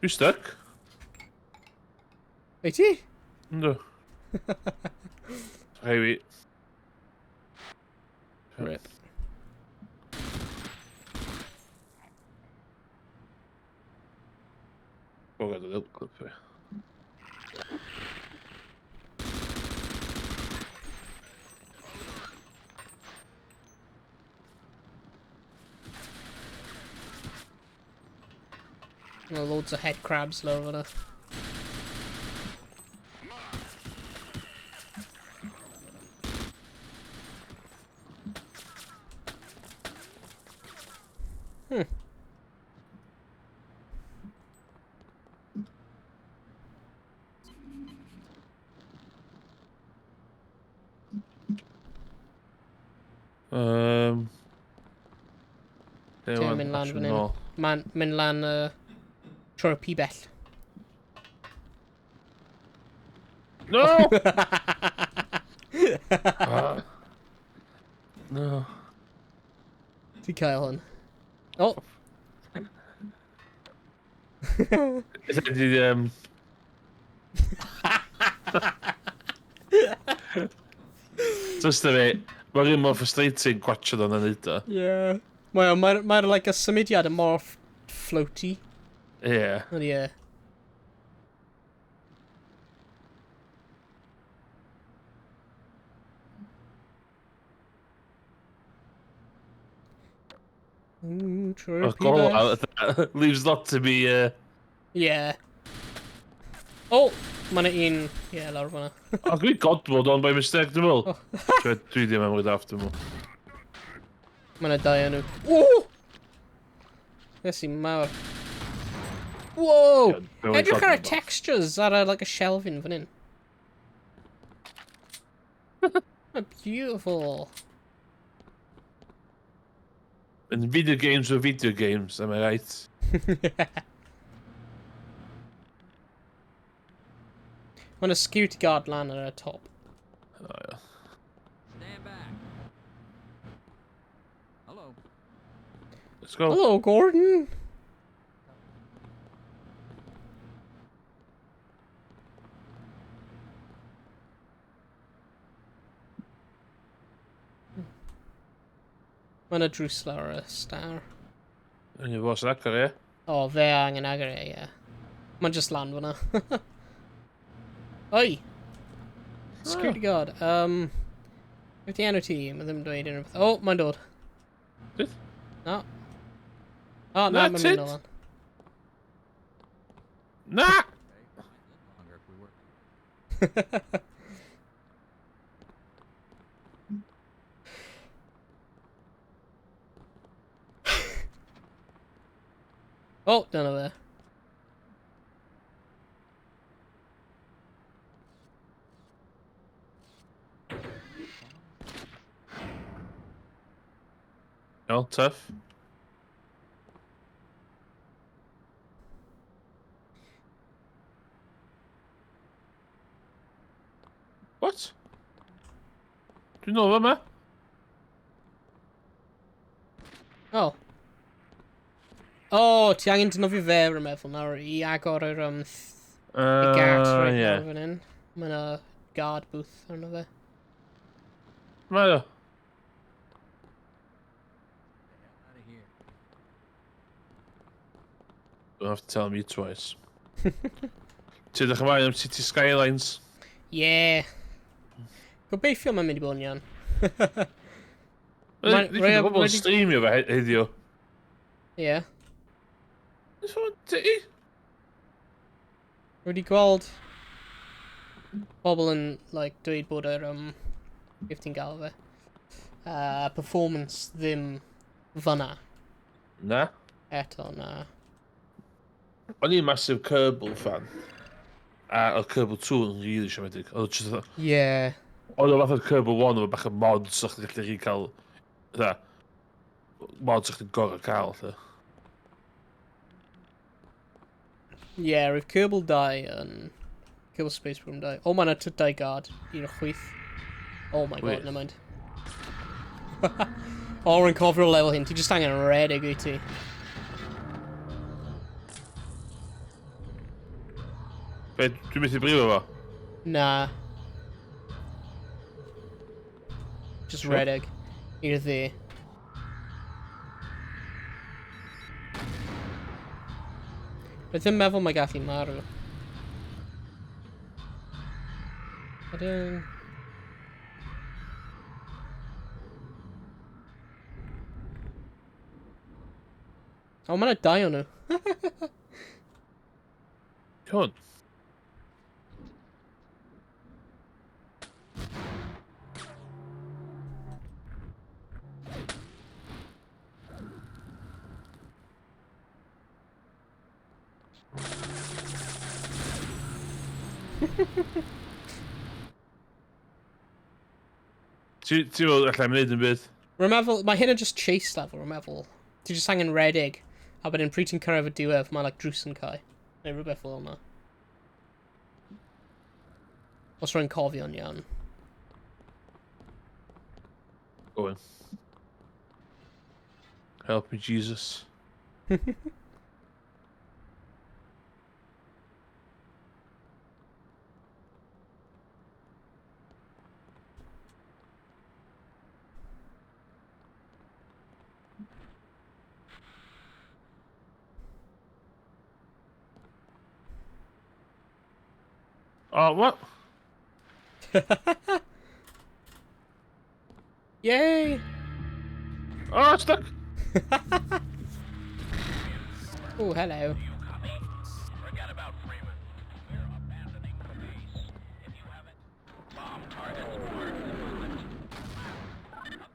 S2: You stuck?
S3: Wyt ti?
S2: Yndw. Rhai fi.
S3: Rip.
S2: O, gadael y clip fi.
S3: Well, loads of head crabs lawr fyna. Ti'n mynd lan fan hyn. Mae'n mynd lan trwy'r pibell.
S2: No! Ah. No.
S3: Ti'n cael hwn. Oh!
S2: Is it the. Just a bit, mae'n un mor frustrating gwatchad o'n neud o.
S3: Yeah. Mae mae mae like y symudiad yn mor floaty.
S2: Ie.
S3: Ond ie. Ooh,
S2: Y
S3: trippy
S2: gola,
S3: beth.
S2: leaves lot to be.
S3: Yeah. Oh, mae yna un. Yeah, lawr fan'na.
S2: O, dwi'n God mode on by mistake, dwi'n meddwl.
S3: Oh.
S2: Dwi ddim am rhaid after nhw.
S3: Mae yna dau o'n nhw. Woo! Nes i mawr. Whoa!
S2: Ie, dwi'n
S3: Edrych
S2: God
S3: ar y
S2: mode off.
S3: textures ar y, like, y shelving fan hyn. Mae beautiful.
S2: And video games were video games, am I right?
S3: Mae yna security guard lan ar y top.
S2: Oh, ie.
S7: Stand back. Hello.
S2: Let's go.
S3: Hello, Gordon. Mae yna drws lawr y star.
S2: Yn i fos yn agor, ie?
S3: O, fe angen agor e, ie. Mae'n just lan fyna. Oi! Security guard. Beth di enw ti? Mae ddim yn dweud unrhyw beth. O, oh, mae'n dod.
S2: Beth?
S3: Na. O, na,
S2: Na,
S3: mae'n mynd
S2: tyd.
S3: o lan.
S2: Na!
S7: Longer if we work.
S3: O, dyna fe.
S2: No, tough. What? Dwi'n nôl yma?
S3: O. O, ti angen defnyddio fe, rwy'n meddwl, nawr, i agor yr, y gât reit
S2: Ie.
S3: nawr fan hyn. Mae yna guard booth arno fe.
S2: Mae o.
S7: Out of here.
S2: Don't have to tell me twice. Ti edrych ymlaen am City Skylines?
S3: Yeah. Gobeithio mae'n mynd i bod yn iawn.
S2: Mae
S3: Rhai
S2: bobl yn streamio fe heddiw.
S3: Ie.
S2: It's fine, ti?
S3: Rwy wedi gweld pobl yn like, dweud bod yr, beth ti'n gael fe, performance ddim fyna
S2: Na.
S3: eto, na.
S2: O'n i'n massive Kerbal fan. A oedd Kerbal 2 yn really siomedig. Oedd o just Oedd o fath o'r Kerbal 1 efo bach o mods o'ch chi'n gallu chi cael. Fatha, mods o'ch chi'n gorau cael. Fatha.
S3: Yeah, roedd Kerbal 2 yn... Kerbal Space Program 2. O, mae yna dau guard i'r chwith. Oh my God,
S2: Chwith.
S3: never mind. O, rwy'n cofio'r lefel hyn. Ti just angen redeg wyt ti.
S2: Be, dwi'n methu brifo fo?
S3: Na. Just
S2: Sure.
S3: redeg. I'r dde. Rwy'n ddim meddwl mae gallu marw. Ydyn. O, mae yna dau o'n nhw.
S2: Hwn. Ti'n meddwl allai'm wneud yn byd?
S3: Rwy'n meddwl, mae hyn yn just chase level, rwy'n meddwl. Ti just angen redeg, a wedyn pryd ti'n cyrraedd y diwedd, mae like drws yn cau. Neu rhywbeth fel yna. Os rwy'n cofio'n iawn.
S2: Go in. Help me, Jesus. Oh, what?
S3: Yay!
S2: Oh, stuck!
S3: Oh, hello.
S8: Forget about Freeman. We're abandoning the base. If you have it, bomb targets marked on the map.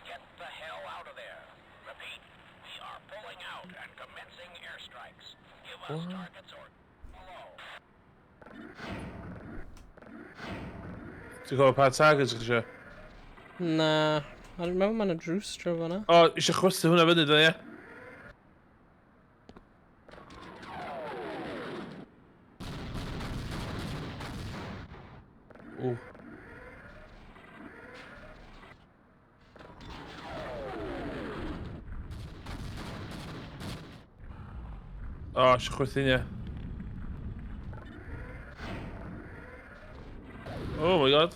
S8: Get the hell out of there. Repeat, we are pulling out and commencing airstrikes. Give us targets or below.
S2: Ti'n gwybod pa targets chi eisiau?
S3: Na. I remember mae'n y drws trwy fan'na.
S2: O, eisiau chwythu hwnna fyny, dyna, ie? Ww. O, eisiau chwythu ie. Oh my god.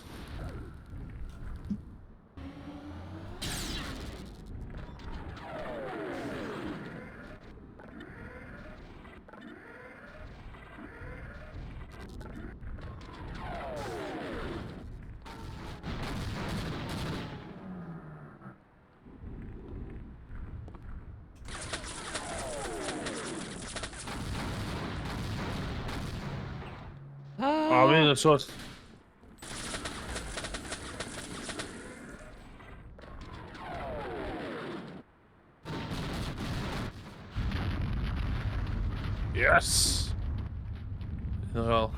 S3: Ah!
S2: O, mae'n y sort. Yes! Un o'r ôl.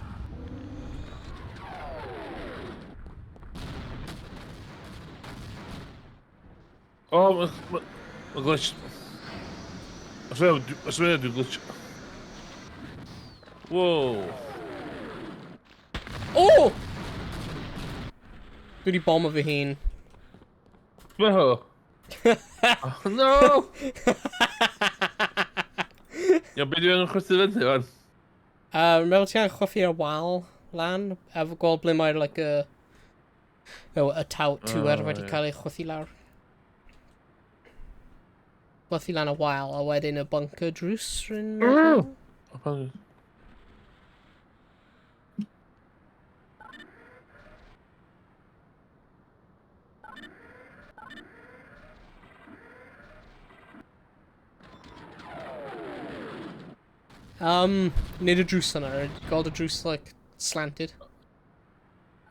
S2: O, mae'n glitch. Os mae'n dwi'n glitch. Wow.
S3: Oh! Dwi wedi bomb o fy hun.
S2: Bo! Oh, no! Iawn, be dwi'n chwythu fyny, fan?
S3: Meddwl ti angen chwythu ar wal lan, efo gweld ble mae'r, like, y tŵer
S2: Oh,
S3: wedi
S2: ie.
S3: cael ei chwythu lawr. Chwythu lan y wal, a wedyn y bunker drws, rwy'n meddwl?
S2: O, pan-
S3: Nid y drws yna, gweld y drws, like, slanted.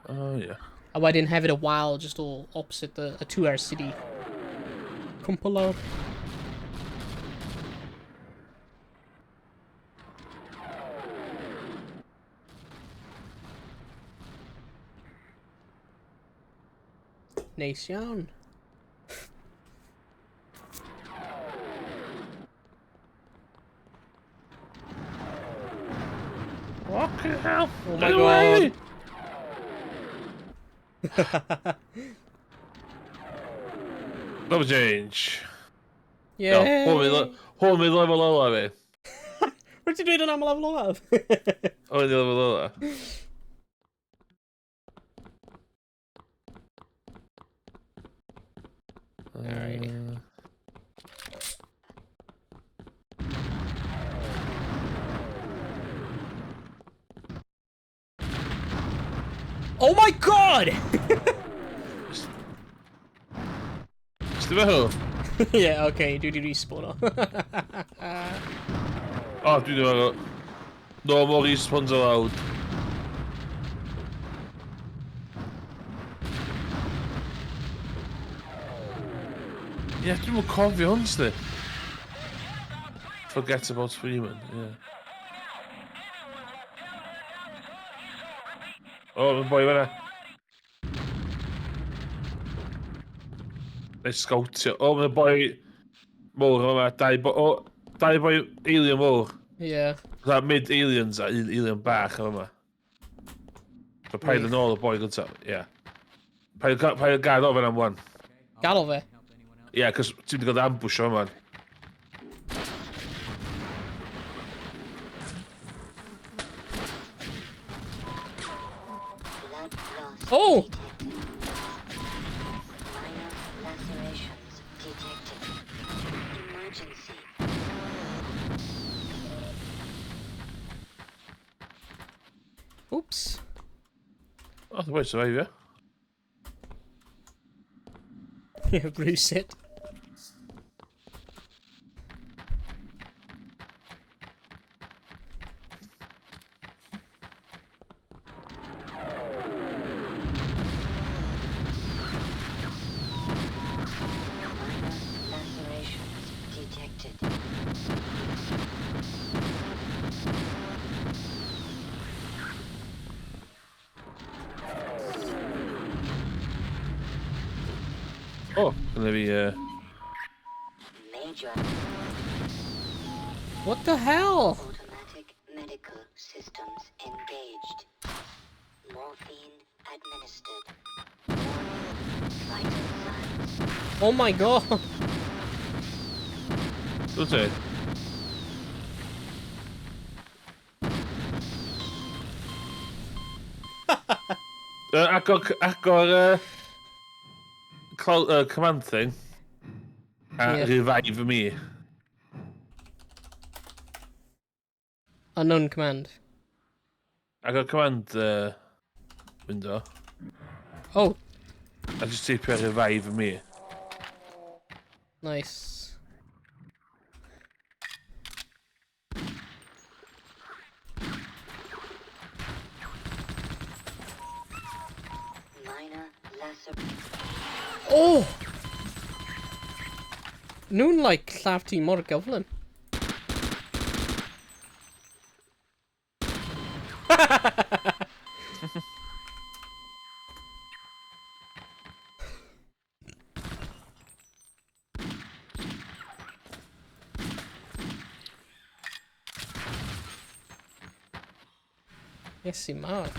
S2: Oh, ie.
S3: A wedyn hefyd y wal just all opposite y tŵer sydd wedi cwmpo lawr. Neis iawn.
S2: Fucking hell!
S3: Oh my
S2: Get away!
S3: God.
S2: Double change.
S3: Yeah.
S2: Hwn fydd lefel ola fi.
S3: Rwy'n ti'n dweud yn am y lefel olaf?
S2: Hwn fydd lefel ola.
S3: Alrighty. Oh my god!
S2: Sti fe
S3: Yeah, okay, dwi wedi respawn o.
S2: O, dwi ddim angen. No more respawns allowed. Ie, yeah, dwi'm yn cofio hwn, sti. Forget about Freeman, ie. Yeah. O, mae'n boi fan'na. Neu scoutio. O, mae'n boi mowr yma. Dau boi... O, dau boi alien mowr.
S3: Yeah.
S2: Fatha mid aliens a un alien bach yma. So paid yn ôl y boi gyntaf, ie. Paid paid gad ofyn am wan.
S3: Gadal fe.
S2: Ie, yeah, cos ti'n mynd i gael ambush o yma.
S9: Blood loss
S3: Oh!
S9: detected. Minor lacerations detected. Emergency.
S3: Oops.
S2: Oh, the way survive,
S3: Yeah, reset.
S9: Minor lacerations detected.
S2: Oh, gonna be
S9: Major
S3: What the hell?
S9: automatic medical systems engaged. Morphine administered. Warning. Vital signs.
S3: Oh my god.
S2: Does it? Agor command thing.
S3: Yeah.
S2: Revive me.
S3: Unknown command.
S2: Agor command window.
S3: Oh.
S2: I just type revive me.
S3: Nice.
S9: Minor lacer.
S3: Oh! Nhw'n like lladd ti mor gyflym. Iesu mawr.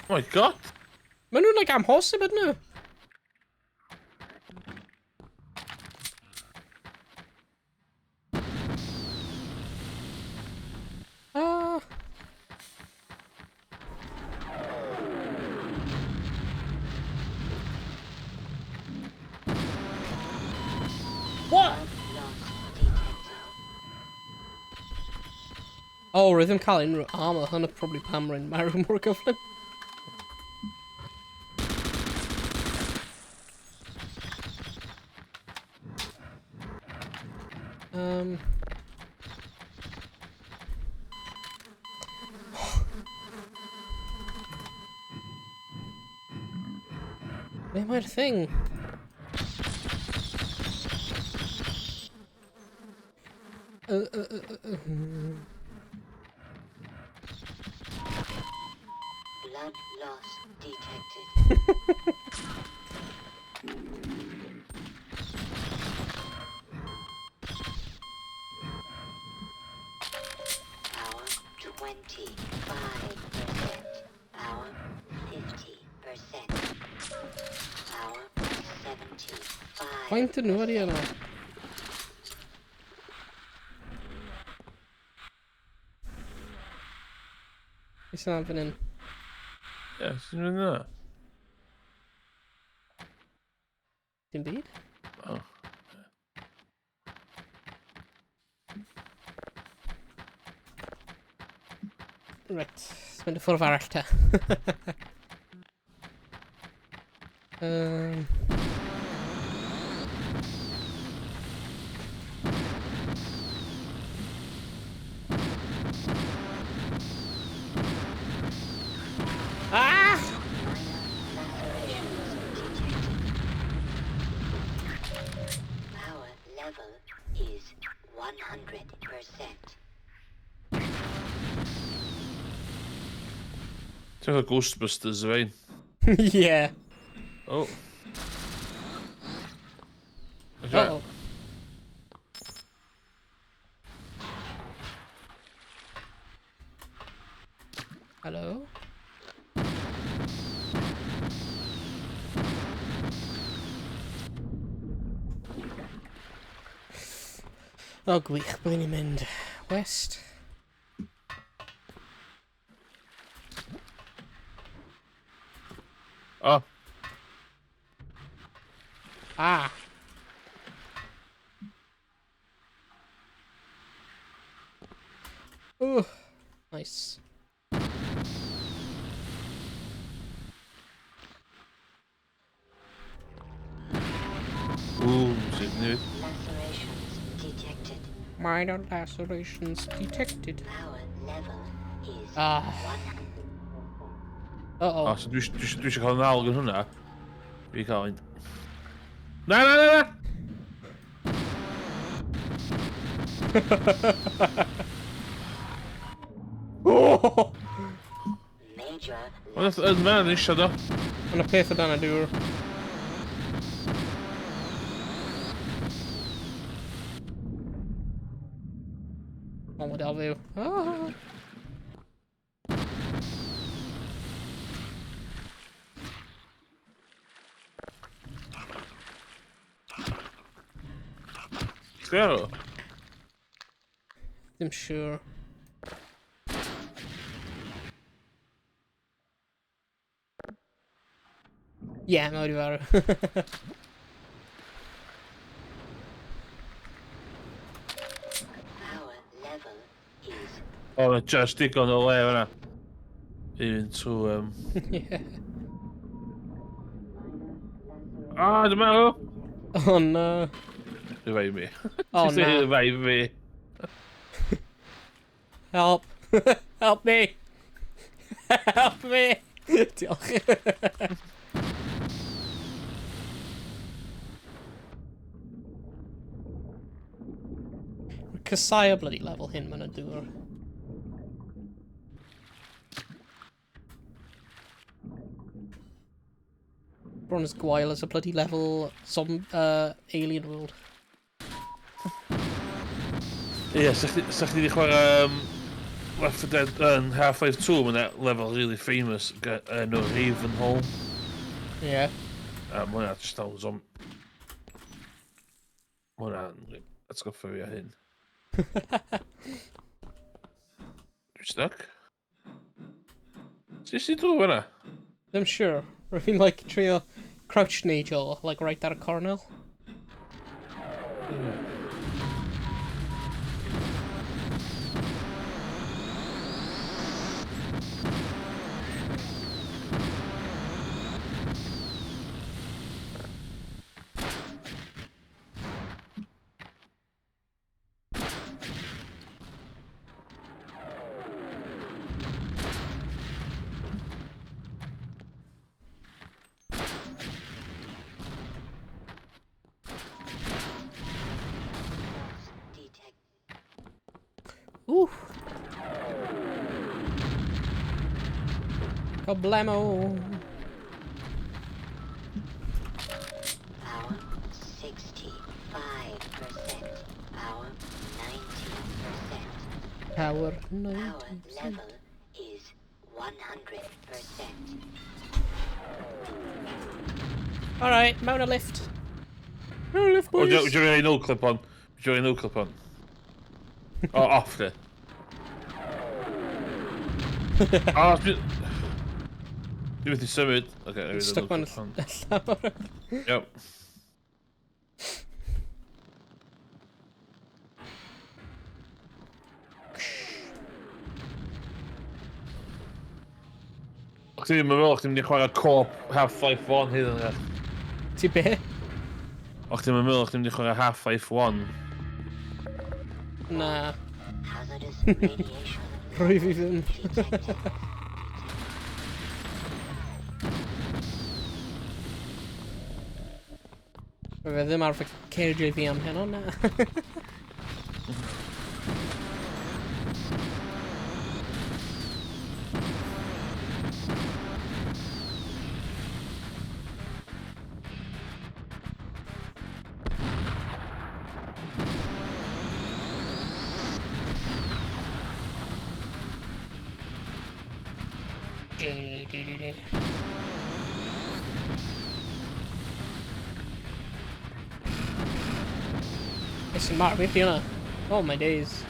S2: Oh my god!
S3: Maen nhw'n like amhosib ydyn nhw? Ah. What?
S9: Blood loss detected.
S3: Oh, roedd yn cael unrhyw armor, hwnna probably pam rwy'n marw mor gyflym. Be mae'r thing?
S9: Blood loss detected. Power 25%. Power 50%. Power 75.
S3: Faint yn nhw wedi yna? Beth sy'n fan hyn?
S2: Ie, sy'n mynd yna?
S3: Dim byd?
S2: Oh.
S3: Right, mynd y ffordd arall te. Ah!
S9: Minor lacerations detected. Power level is 100%.
S2: Ti'n meddwl Ghostbusters y fein?
S3: Yeah.
S2: Oh. Okay.
S3: Uh-oh. Hello? Oh, gwych, ble ni'n mynd? West?
S2: Oh.
S3: Ah. Ooh, nice. Nice.
S2: Ooh, sydd newid.
S9: Lacerations detected.
S3: Minor lacerations detected.
S9: Power level is
S3: Ah.
S9: 100%.
S3: Uh-oh.
S2: O, so dwi eisiau cael nal gan hwnna. Fi cael un. Na, na, na, na!
S3: Oh!
S9: Major
S2: Mae'n yn fan eisiau do.
S3: Mae'n y peth o dan y dŵr. O, mae dal fyw. Ah.
S2: Ti'n o?
S3: Ddim siŵr. Ie, yeah, mae wedi farw.
S9: Power level is
S2: O, mae just digon o le fan'na. I fynd trwy...
S3: Yeah.
S2: Ah, dwi'n meddwl!
S3: Oh no.
S2: Revive me.
S3: Oh
S2: Just say
S3: no.
S2: Revive me.
S3: Help. Help me. Help me. Diolch. Casau y bloody level hyn mewn y dŵr. Bron as gwael as a bloody level some Alien World.
S2: Ie, yeah, sa chdi wedi chwarae Left 4 Dead yn Half-Life 2, mae'n level really famous enw Ravenholm.
S3: Yeah.
S2: A mae hwnna just dal zom... Mae hwnna'n atgoffa fi o hyn. Dwi'n stuck. Sut sy'n drwy fan'na?
S3: Ddim siŵr. Rwy'n fi'n like trio crouch neidio, like right ar y cornel.
S9: Detect.
S3: Ooh. Problemo.
S9: Power 65%. Power 90%.
S3: Power
S9: Power
S3: 90%.
S9: level is 100%.
S3: Alright, mount a lift. Mount a lift,
S2: O,
S3: boys.
S2: dwi'n rhoi no clip on. Dwi'n rhoi no clip on. O, off de. O, dwi'n... Dwi'n methu symud. Oce, na i
S3: Stuck
S2: no
S3: mewn
S2: clip on.
S3: llawr.
S2: Yep. O'ch ti ddim yn meddwl, o'ch ti'n mynd i chwarae co-op Half-Life 1 hyd yn oed.
S3: Ti be?
S2: O'ch ti'n meddwl, o'ch ti'n mynd i chwarae Half-Life 1.
S3: Na.
S9: Hazardous radiation
S3: Rwy fi ddim.
S9: detected.
S3: Rwy fe ddim ar fy ceirdio fi am heno, na. Listen, Mark, we've yna. Oh my days.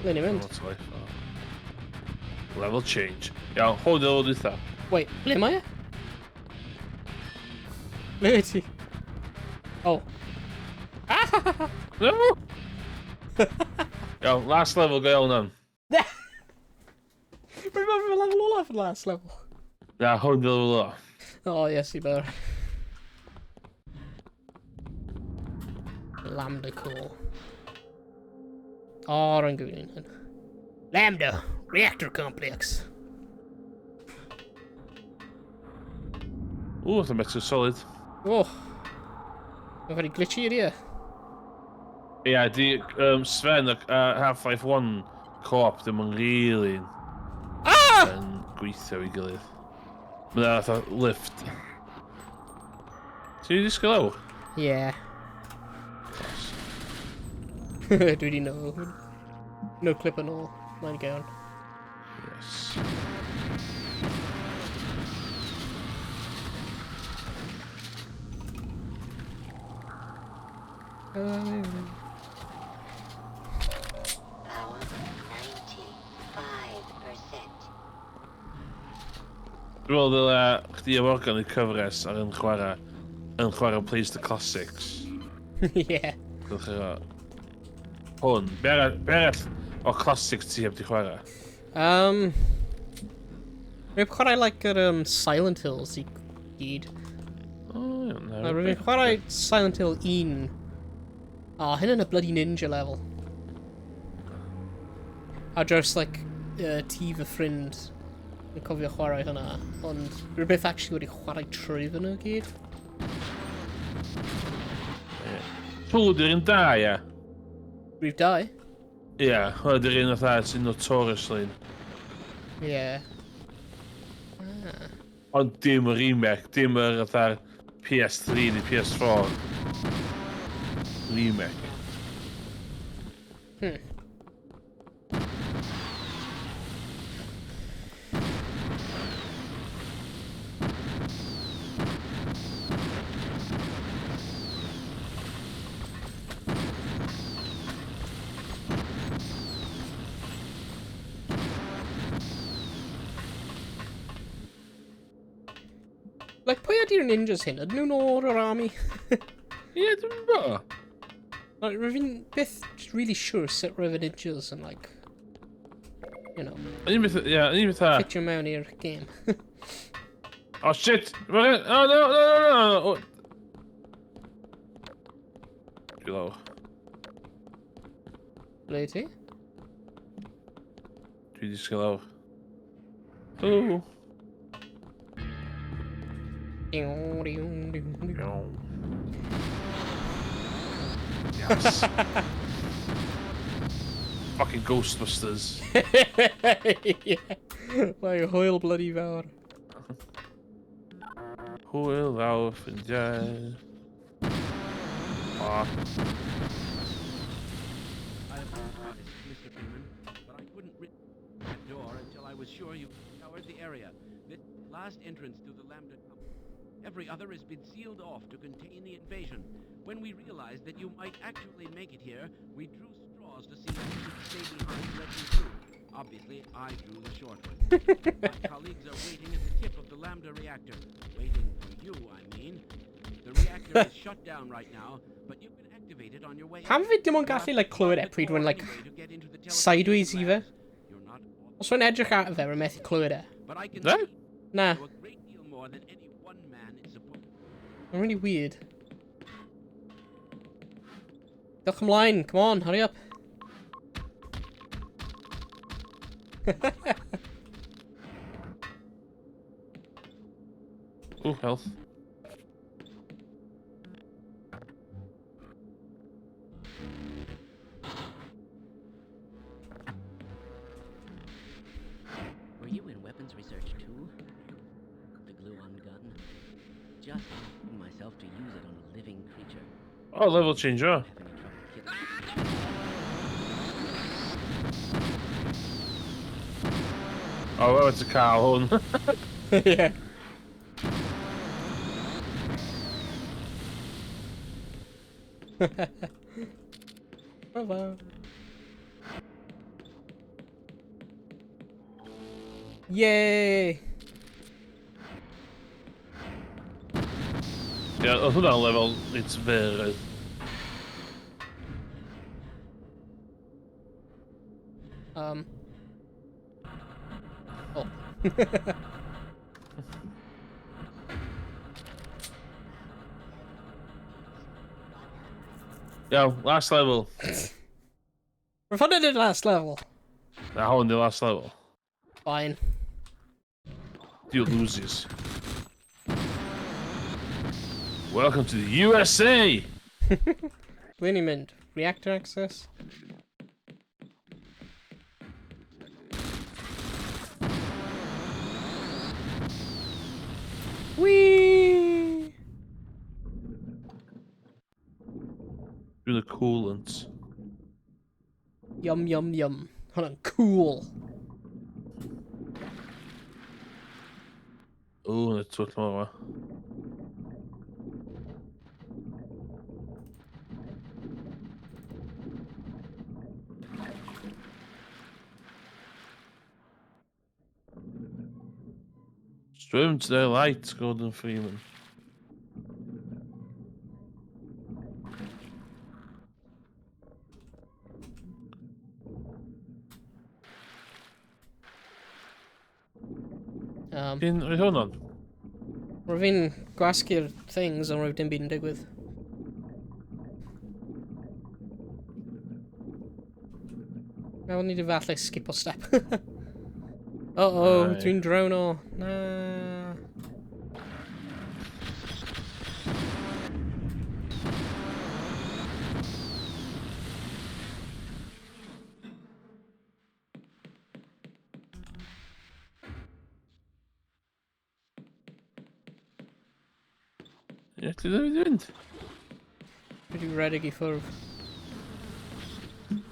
S3: Ble ni'n mynd?
S2: Lot o life, oh. Level change. Iawn, hwn yw'r dwytha.
S3: Wait, ble mae e? Ble wyt ti? Oh.
S2: No! Iawn, last level go iawn am.
S3: Rwy'n meddwl fy level olaf yn last level.
S2: Na, hwn yw'r level olaf.
S3: Oh, yes, i bar. Lambda core. Oh, rwy'n gwybod hyn. Lambda Reactor Complex.
S2: Ooh, the Metal Solid.
S3: Oh. Mae'n very glitchy ydi e.
S2: Ie, yeah, di Sven ac Half-Life 1 co-op ddim yn really yn gweithio i gilydd. Mae'n fatha lift. Ti'n disgwyl lawr?
S3: Yeah. Dwi di no. No clip yn ôl. Mae'n gawn.
S2: Yes.
S9: Power 95%.
S2: Dwi'n meddwl ddyla chdi a Morgan i cyfres ar yn chwarae Plays the Classics.
S3: Yeah.
S2: Dwi'n chwarae hwn. Be arall o classics ti heb di chwarae?
S3: Rwy'n chwarae like yr Silent Hills i gyd.
S2: O, iawn, na.
S3: Rwy'n chwarae Silent Hill 1. Oh, hyn yn y bloody ninja level. A dros, like, tŷ fy ffrind yn cofio chwarae hwnna, ond rhywbeth actually wedi chwarae trwy fy nhw gyd.
S2: Pw di'r un da, ie?
S3: Rhif 2?
S2: Ie, hwnna di'r un fatha sy'n notoriously.
S3: Ie.
S2: Ond dim y remake, dim yr fatha'r PS3 neu PS4 remake.
S3: Like, pwy ydy'r ninjas hyn? Ydyn nhw'n o'r army?
S2: Ie, dwi'n gwybod.
S3: Like, rwy'n byth really sure sut roedd y ninjas yn, like, you know,
S2: O'n i'n byth, ie, o'n i'n byth a...
S3: ffitio mewn i'r game.
S2: Oh shit! Oh no, no, no, no, no! Dwi lawr.
S3: Ble ti?
S2: Dwi disgyn lawr. Ooh. Iawn. Yes. Fucking Ghostbusters.
S3: Yeah. Like, hwyl bloody fawr.
S2: Hwyl fawr, ffrindiau. Ah.
S7: I apologize, Mr. Freeman, but I couldn't reach that door until I was sure you covered the area. This last entrance to the Lambda complex. Every other has been sealed off to contain the invasion. When we realized that you might actually make it here, we drew straws to see who would stay behind to let you through. Obviously, I drew the short one. My colleagues are waiting at the tip of the Lambda reactor. Waiting for you, I mean. The reactor is shut down right now, but you can activate it on your way
S3: Pam
S7: out.
S3: fi dim ond
S7: You'll have
S3: gallu,
S7: to
S3: like, clywed e
S7: plug the
S3: pryd
S7: core
S3: rwy'n, like,
S7: anyway to get into the
S3: sideways i
S7: teleportation
S3: fe.
S7: labs. You're not
S3: Os rwy'n edrych at fe, rwy'n methu clywed e.
S7: But I can
S2: Na?
S7: see
S3: Na.
S7: you a great deal more than any one man is supposed.
S3: Mae'n really weird. Diolch ymlaen, come on, hurry up.
S2: Ooh, health.
S6: Were you in weapons research too? The gluon gun? Just myself to use it on a living creature.
S2: Oh, level change, oh.
S6: Having trouble killing.
S2: Oh, well, it's a cael hwn.
S3: Yeah. Bravo. Yay!
S2: Ie, yeah, oedd hwnna'n lefel reit fyr oedd.
S3: Oh.
S2: Iawn, last level.
S3: We're hwnna'n y last level.
S2: Na, hwn di last level.
S3: Fine.
S2: You losers. Welcome to the USA!
S3: Ble ni'n mynd? Reactor access? Whee!
S2: Doing the coolant.
S3: Yum, yum, yum. Hwnna'n cool.
S2: O, yn y twll mawr yma. Swim to the light, Gordon Freeman. Ti'n rhoi hwn on?
S3: Rwyf fi'n gwasgu'r things ond rwyf dim byd yn digwydd. Meddwl ni wedi falle skip o step. Uh-oh, dwi'n drown o. Na.
S2: Ie, ti ddim wedi fynd?
S3: Dwi wedi redeg i ffwrdd.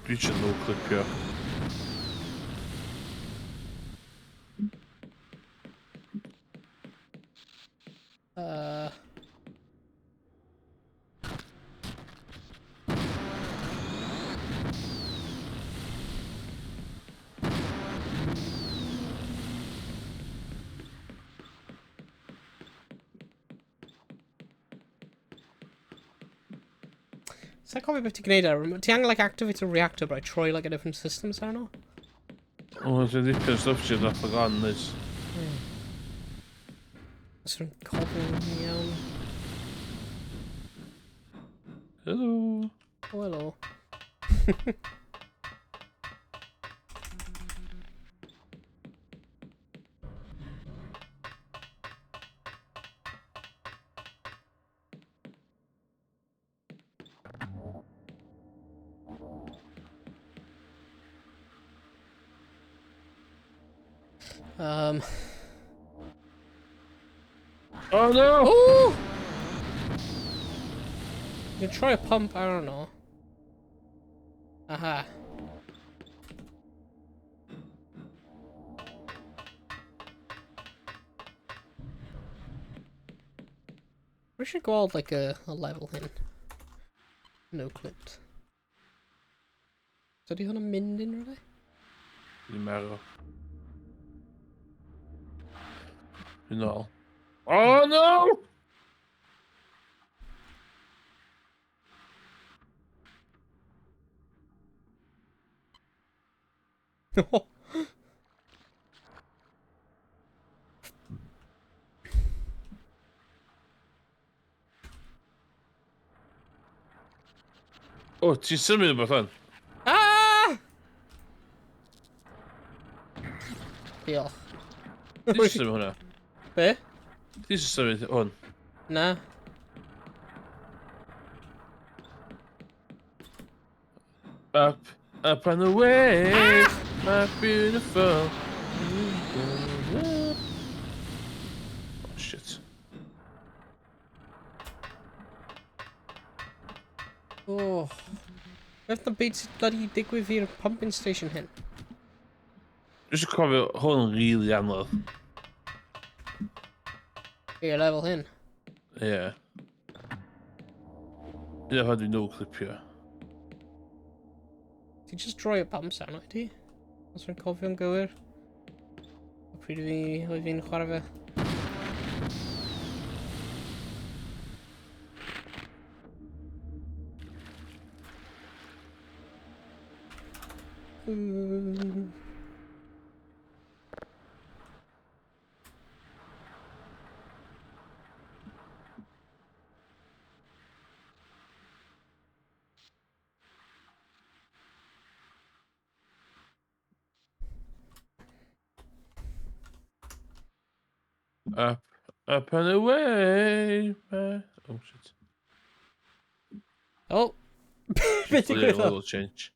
S2: Dwi eisiau no clipio.
S3: Sa'n cofio beth ti'n gwneud ar? Ti angen like activate a reactor by troi like a different systems arno?
S2: O, dwi'n dipyn o stwff ti'n dod o gan, neis.
S3: Os rwy'n cofio'n iawn.
S2: Hello.
S3: Oh, hello.
S2: Oh no!
S3: Oh! You can try a pump, I don't know. Aha. We should go out like a level hyn. No clipped. So ydy hwnna'n mynd unrhyw le?
S2: Dwi'n meddwl. Dwi'n ôl. Oh no! O, ti'n symud rhywbeth fan?
S3: Ah! Diolch.
S2: Ti'n symud hwnna?
S3: Be?
S2: Ti'n symud hwn?
S3: Na.
S2: Up, up and away, ah! My beautiful. Oh, shit.
S3: Oh. Beth na byd sy'n bloody digwydd i'r pumping station hyn?
S2: Dwi eisiau cofio hwn yn rili anodd.
S3: I'r level hyn.
S2: Ie. Yeah. Ie, hwn dwi'n no-clipio.
S3: Ti just droi y pumps arno, ydi? Os rwy'n cofio'n gywir. pryd fi, oedd fi'n chwarae fe.
S2: Up, up and away. Oh, shit.
S3: Oh! Beth
S2: Clear
S3: digwyddodd?
S2: level change.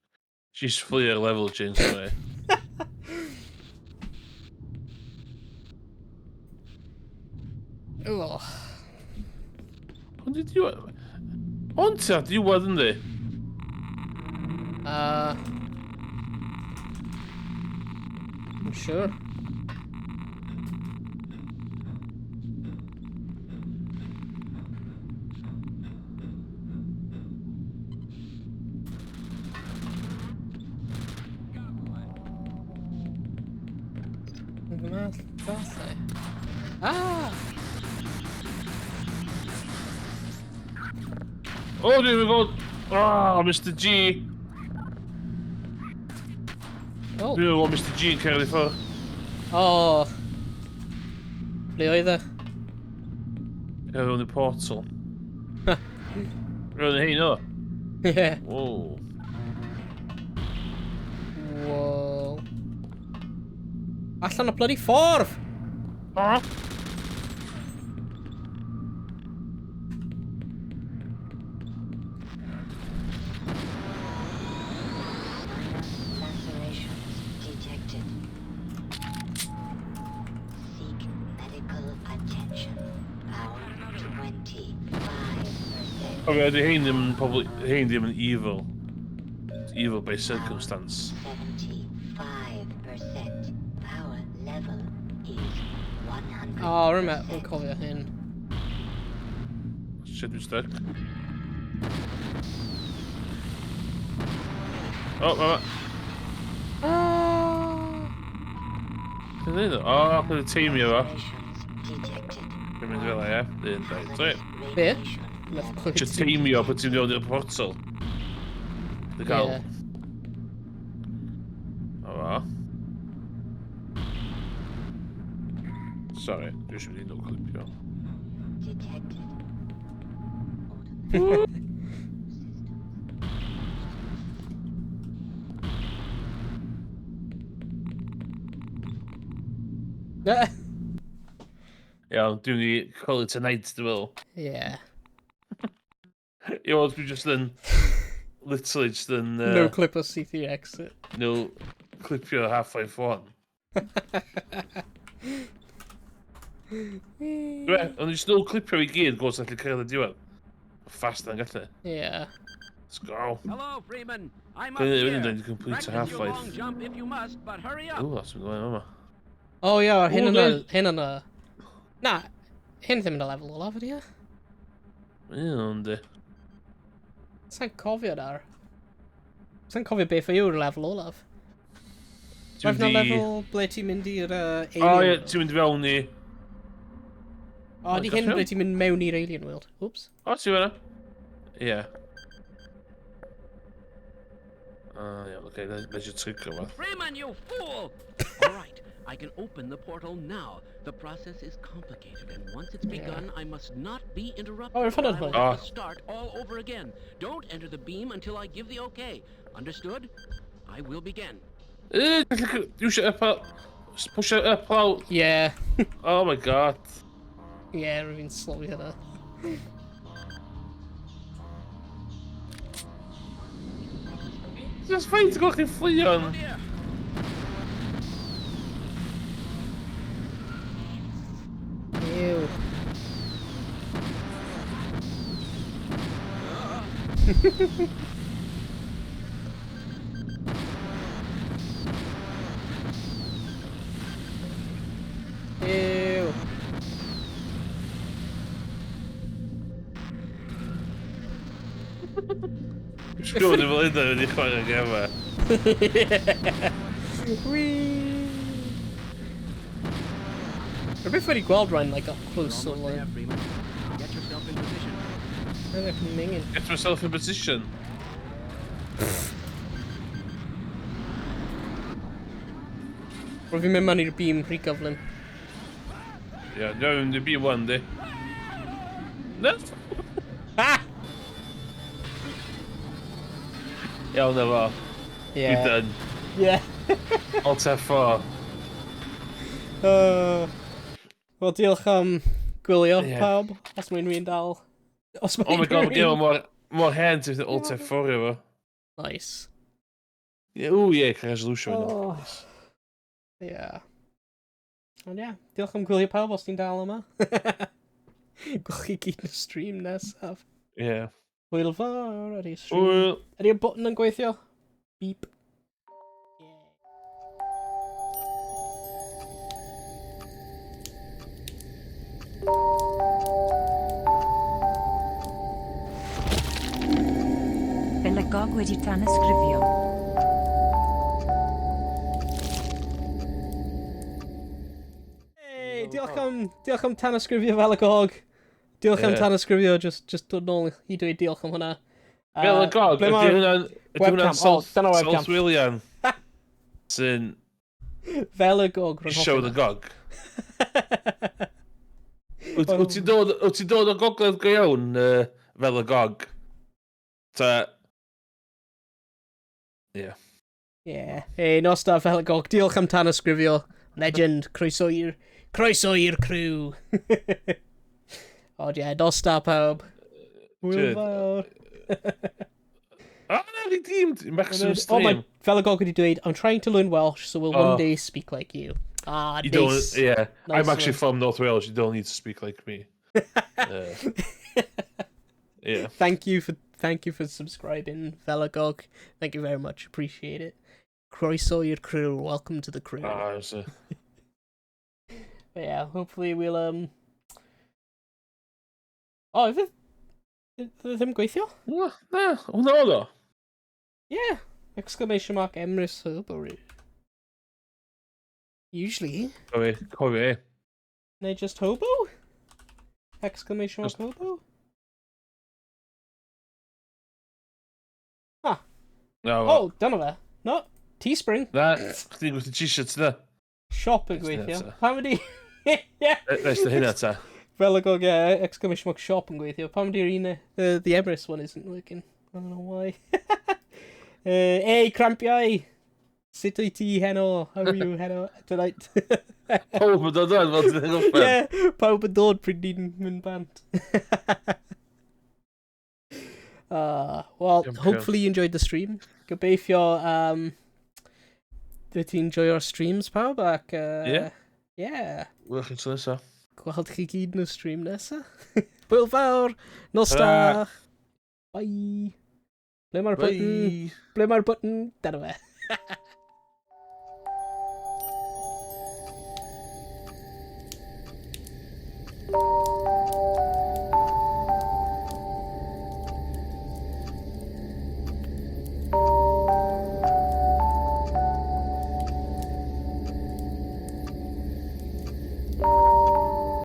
S2: She's clear level change, sorry.
S3: Oh.
S2: Ond di diwedd... Ond ti ar diwedd yndi?
S3: I'm sure. Falle. Ah!
S2: Oh, dwi'n mynd fod... Ah, Mr G.
S3: Oh.
S2: Dwi'n mynd Mr G yn cerdded i ffwrdd.
S3: Oh. Ble oedd e?
S2: Cerdded fewn i portal. Roedd yn hein o.
S3: Yeah.
S2: Whoa.
S3: Whoa. Allan o bloody ffordd!
S2: Ah!
S9: Minor lacerations detected. Seek medical attention. Power 25%.
S2: O fe, di hein ddim yn pobl... Hein ddim yn evil. It's evil by circumstance.
S9: 75%. Power level is 100%.
S3: Oh, rwy'n meddwl cofio hyn.
S2: Shit, dwi'n stuck. Oh, ma.
S3: Ah!
S2: Dwi'n dweud o? Oh, dwi'n teimio fo.
S9: Lacerations detected.
S2: Dwi'n mynd fel e, ie. Un, dau, tri.
S3: Be?
S9: Radiation
S3: Nath
S9: level
S3: clywed
S2: Ti'n teimio pan ti'n dod i'r portal. Dwi'n cael.
S3: Ie.
S2: O fa. Sorry, dwi eisiau mynd i no clipio.
S9: detected. Automatic systems.
S3: Yeah.
S2: Iawn, dwi'n mynd i call it a night, dwi'n meddwl.
S3: Yeah.
S2: Iawn, dwi'n just yn... Literally just yn...
S3: No clip o C3 exit.
S2: No clipio Half-Life 1. Dwi, ond just no clipio i gyd, gwrs allu cyrraedd y diwedd. Fast yn gallu.
S3: Yeah.
S2: Let's go.
S7: Hello, Freeman. I'm up
S2: Dwi'n
S7: here.
S2: mynd i complete
S7: Practice your
S2: Half-Life.
S7: long jump if you must, but hurry up.
S2: Ooh, that's mynd ymlaen yma.
S3: Oh yeah, hyn
S2: O,
S3: yna,
S2: ne.
S3: hyn yna. Na, hyn ddim yn y lefel olaf ydi e?
S2: Ie, yndi.
S3: Sa'n cofio nawr. Sa'n cofio beth yw'r lefel olaf.
S2: Ti'n
S3: Mae'n
S2: mynd i...
S3: lefel ble ti'n mynd i'r alien
S2: O ie,
S3: world.
S2: ti'n mynd i fewn i...
S3: O, di hyn ble ti'n mynd mewn i'r alien world. Oops.
S2: O, ti'n fyna? Ie. Ah, iawn, oce, na eisiau trigger fo.
S7: Freeman, you fool! All right, I can open the portal now. The process is complicated, and once it's begun, I must not be interrupted.
S3: Oh,
S7: or I will
S2: Ah.
S7: have to start all over again. Don't enter the beam until I give the okay. Understood? I will begin.
S2: Dwi eisiau up out... Push it up out.
S3: Yeah.
S2: Oh my God.
S3: Yeah, rwy'n fi'n sylwi hynna.
S2: Just faint o gweld chdi'n fflio yn...
S7: Oh dear!
S3: Ew. Ew.
S2: Dwi'n siŵr fel hynna wedi chwarae gema.
S3: Whee! Rwy'n wedi gweld rhain, like, up close, so,
S7: Almost
S3: like,
S7: there, Freeman. Get yourself in position.
S3: Rhain ac yn mingin.
S2: Get myself in position.
S3: Rwy'n fi'n mynd mewn i'r beam rhy gyflym.
S2: Ie, dwi'n mynd i'r beam 1, di. Na!
S3: Ha!
S2: Iawn na fo.
S3: Yeah.
S2: We done.
S3: Yeah.
S2: Alt F4.
S3: Wel, diolch am gwylio,
S2: Ie.
S3: pawb. Os mae'n rhywun dal. Os mae
S2: Oh my god, mae
S3: unrhyw
S2: gen
S3: un-
S2: mor, mor hen ti'n Alt F4 efo.
S3: Nice.
S2: Ie, ww, ie, cael resolution yna.
S3: Oh. Yeah. Ond ie, diolch am gwylio pawb os ti'n dal yma. Gwch chi gyd yn y stream nesaf.
S2: Ie.
S3: Hwyl fawr, ydy'r stream.
S2: Hwyl.
S3: Ydy'r button yn gweithio? Beep.
S10: Fel y gog wedi tanysgrifio.
S3: Hey, diolch am tanysgrifio fel y gog. Diolch am
S2: Ie.
S3: tanysgrifio, just dod nôl i dweud diolch am hwnna.
S2: Fel y gog,
S3: ble
S2: ydy
S3: ma'r
S2: hwnna'n... Ydy hwnna'n
S3: webcam? Oh,
S2: South,
S3: dyna webcam.
S2: South William? Sy'n
S3: Fel y gog, rwy'n hoffi
S2: show the
S3: hwnna.
S2: gog. Wyt ti'n dod o gogledd go iawn fel y gog? Ta... Ie.
S3: Yeah. Hey, nos da fel y gog. Diolch am tanysgrifio. Legend, croeso i'r crew. Ond ie, nos da pawb. Hwyl
S2: Cheers.
S3: fawr.
S2: Ah, na, fi dim maximum
S3: Oh my,
S2: stream.
S3: fel y gog wedi dweud, I'm trying to learn Welsh, so we'll one
S2: Oh.
S3: day speak like you. Ah,
S2: You don't,
S3: nice.
S2: yeah.
S3: Nice
S2: I'm actually
S3: one.
S2: from North Wales. You don't need to speak like me. Yeah.
S3: Thank you for subscribing, Felagog. Thank you very much. Appreciate it. Croeso i'r crew. Welcome to the crew.
S2: Ah, so,
S3: But yeah, hopefully we'll. Oh, if it ddim gweithio?
S2: Na, na, hwnna oedd o.
S3: Yeah. Exclamation mark Emrys Hobo. Usually.
S2: Cofio, cofio.
S3: Neu just hobo? Exclamation mark hobo? Ah.
S2: No,
S3: Oh, dyna fe. No, Teespring.
S2: Na, chdi'n gwerthu t-shirts na.
S3: Shop yn
S2: Nes di
S3: gweithio.
S2: hynna
S3: Pam ydi... Yeah.
S2: Nes dy hynna ta.
S3: Fel y gog, yeah, exclamation mark shop yn gweithio. Pam ydi'r un... The Emrys one isn't working. I don't know why. Hey, crampiau! Sut wyt ti heno? How are you heno tonight?
S2: Pawb yn dod o'n fel ti'n gwybod.
S3: Yeah, pawb yn dod pryd ni'n mynd bant. Well,
S2: Diolch.
S3: hopefully you enjoyed the stream. Gobeithio, dwi ti'n enjoyo'r streams, pawb, ac...
S2: Yeah.
S3: Yeah.
S2: Wylch chi'n tro nesa.
S3: Gweld chi gyd yn y stream nesa. Hwyl fawr! Nos da!
S2: Ta-ra.
S3: Bye! Ble mae'r button?
S2: Bye.
S3: Ble mae'r button? Dyna fe.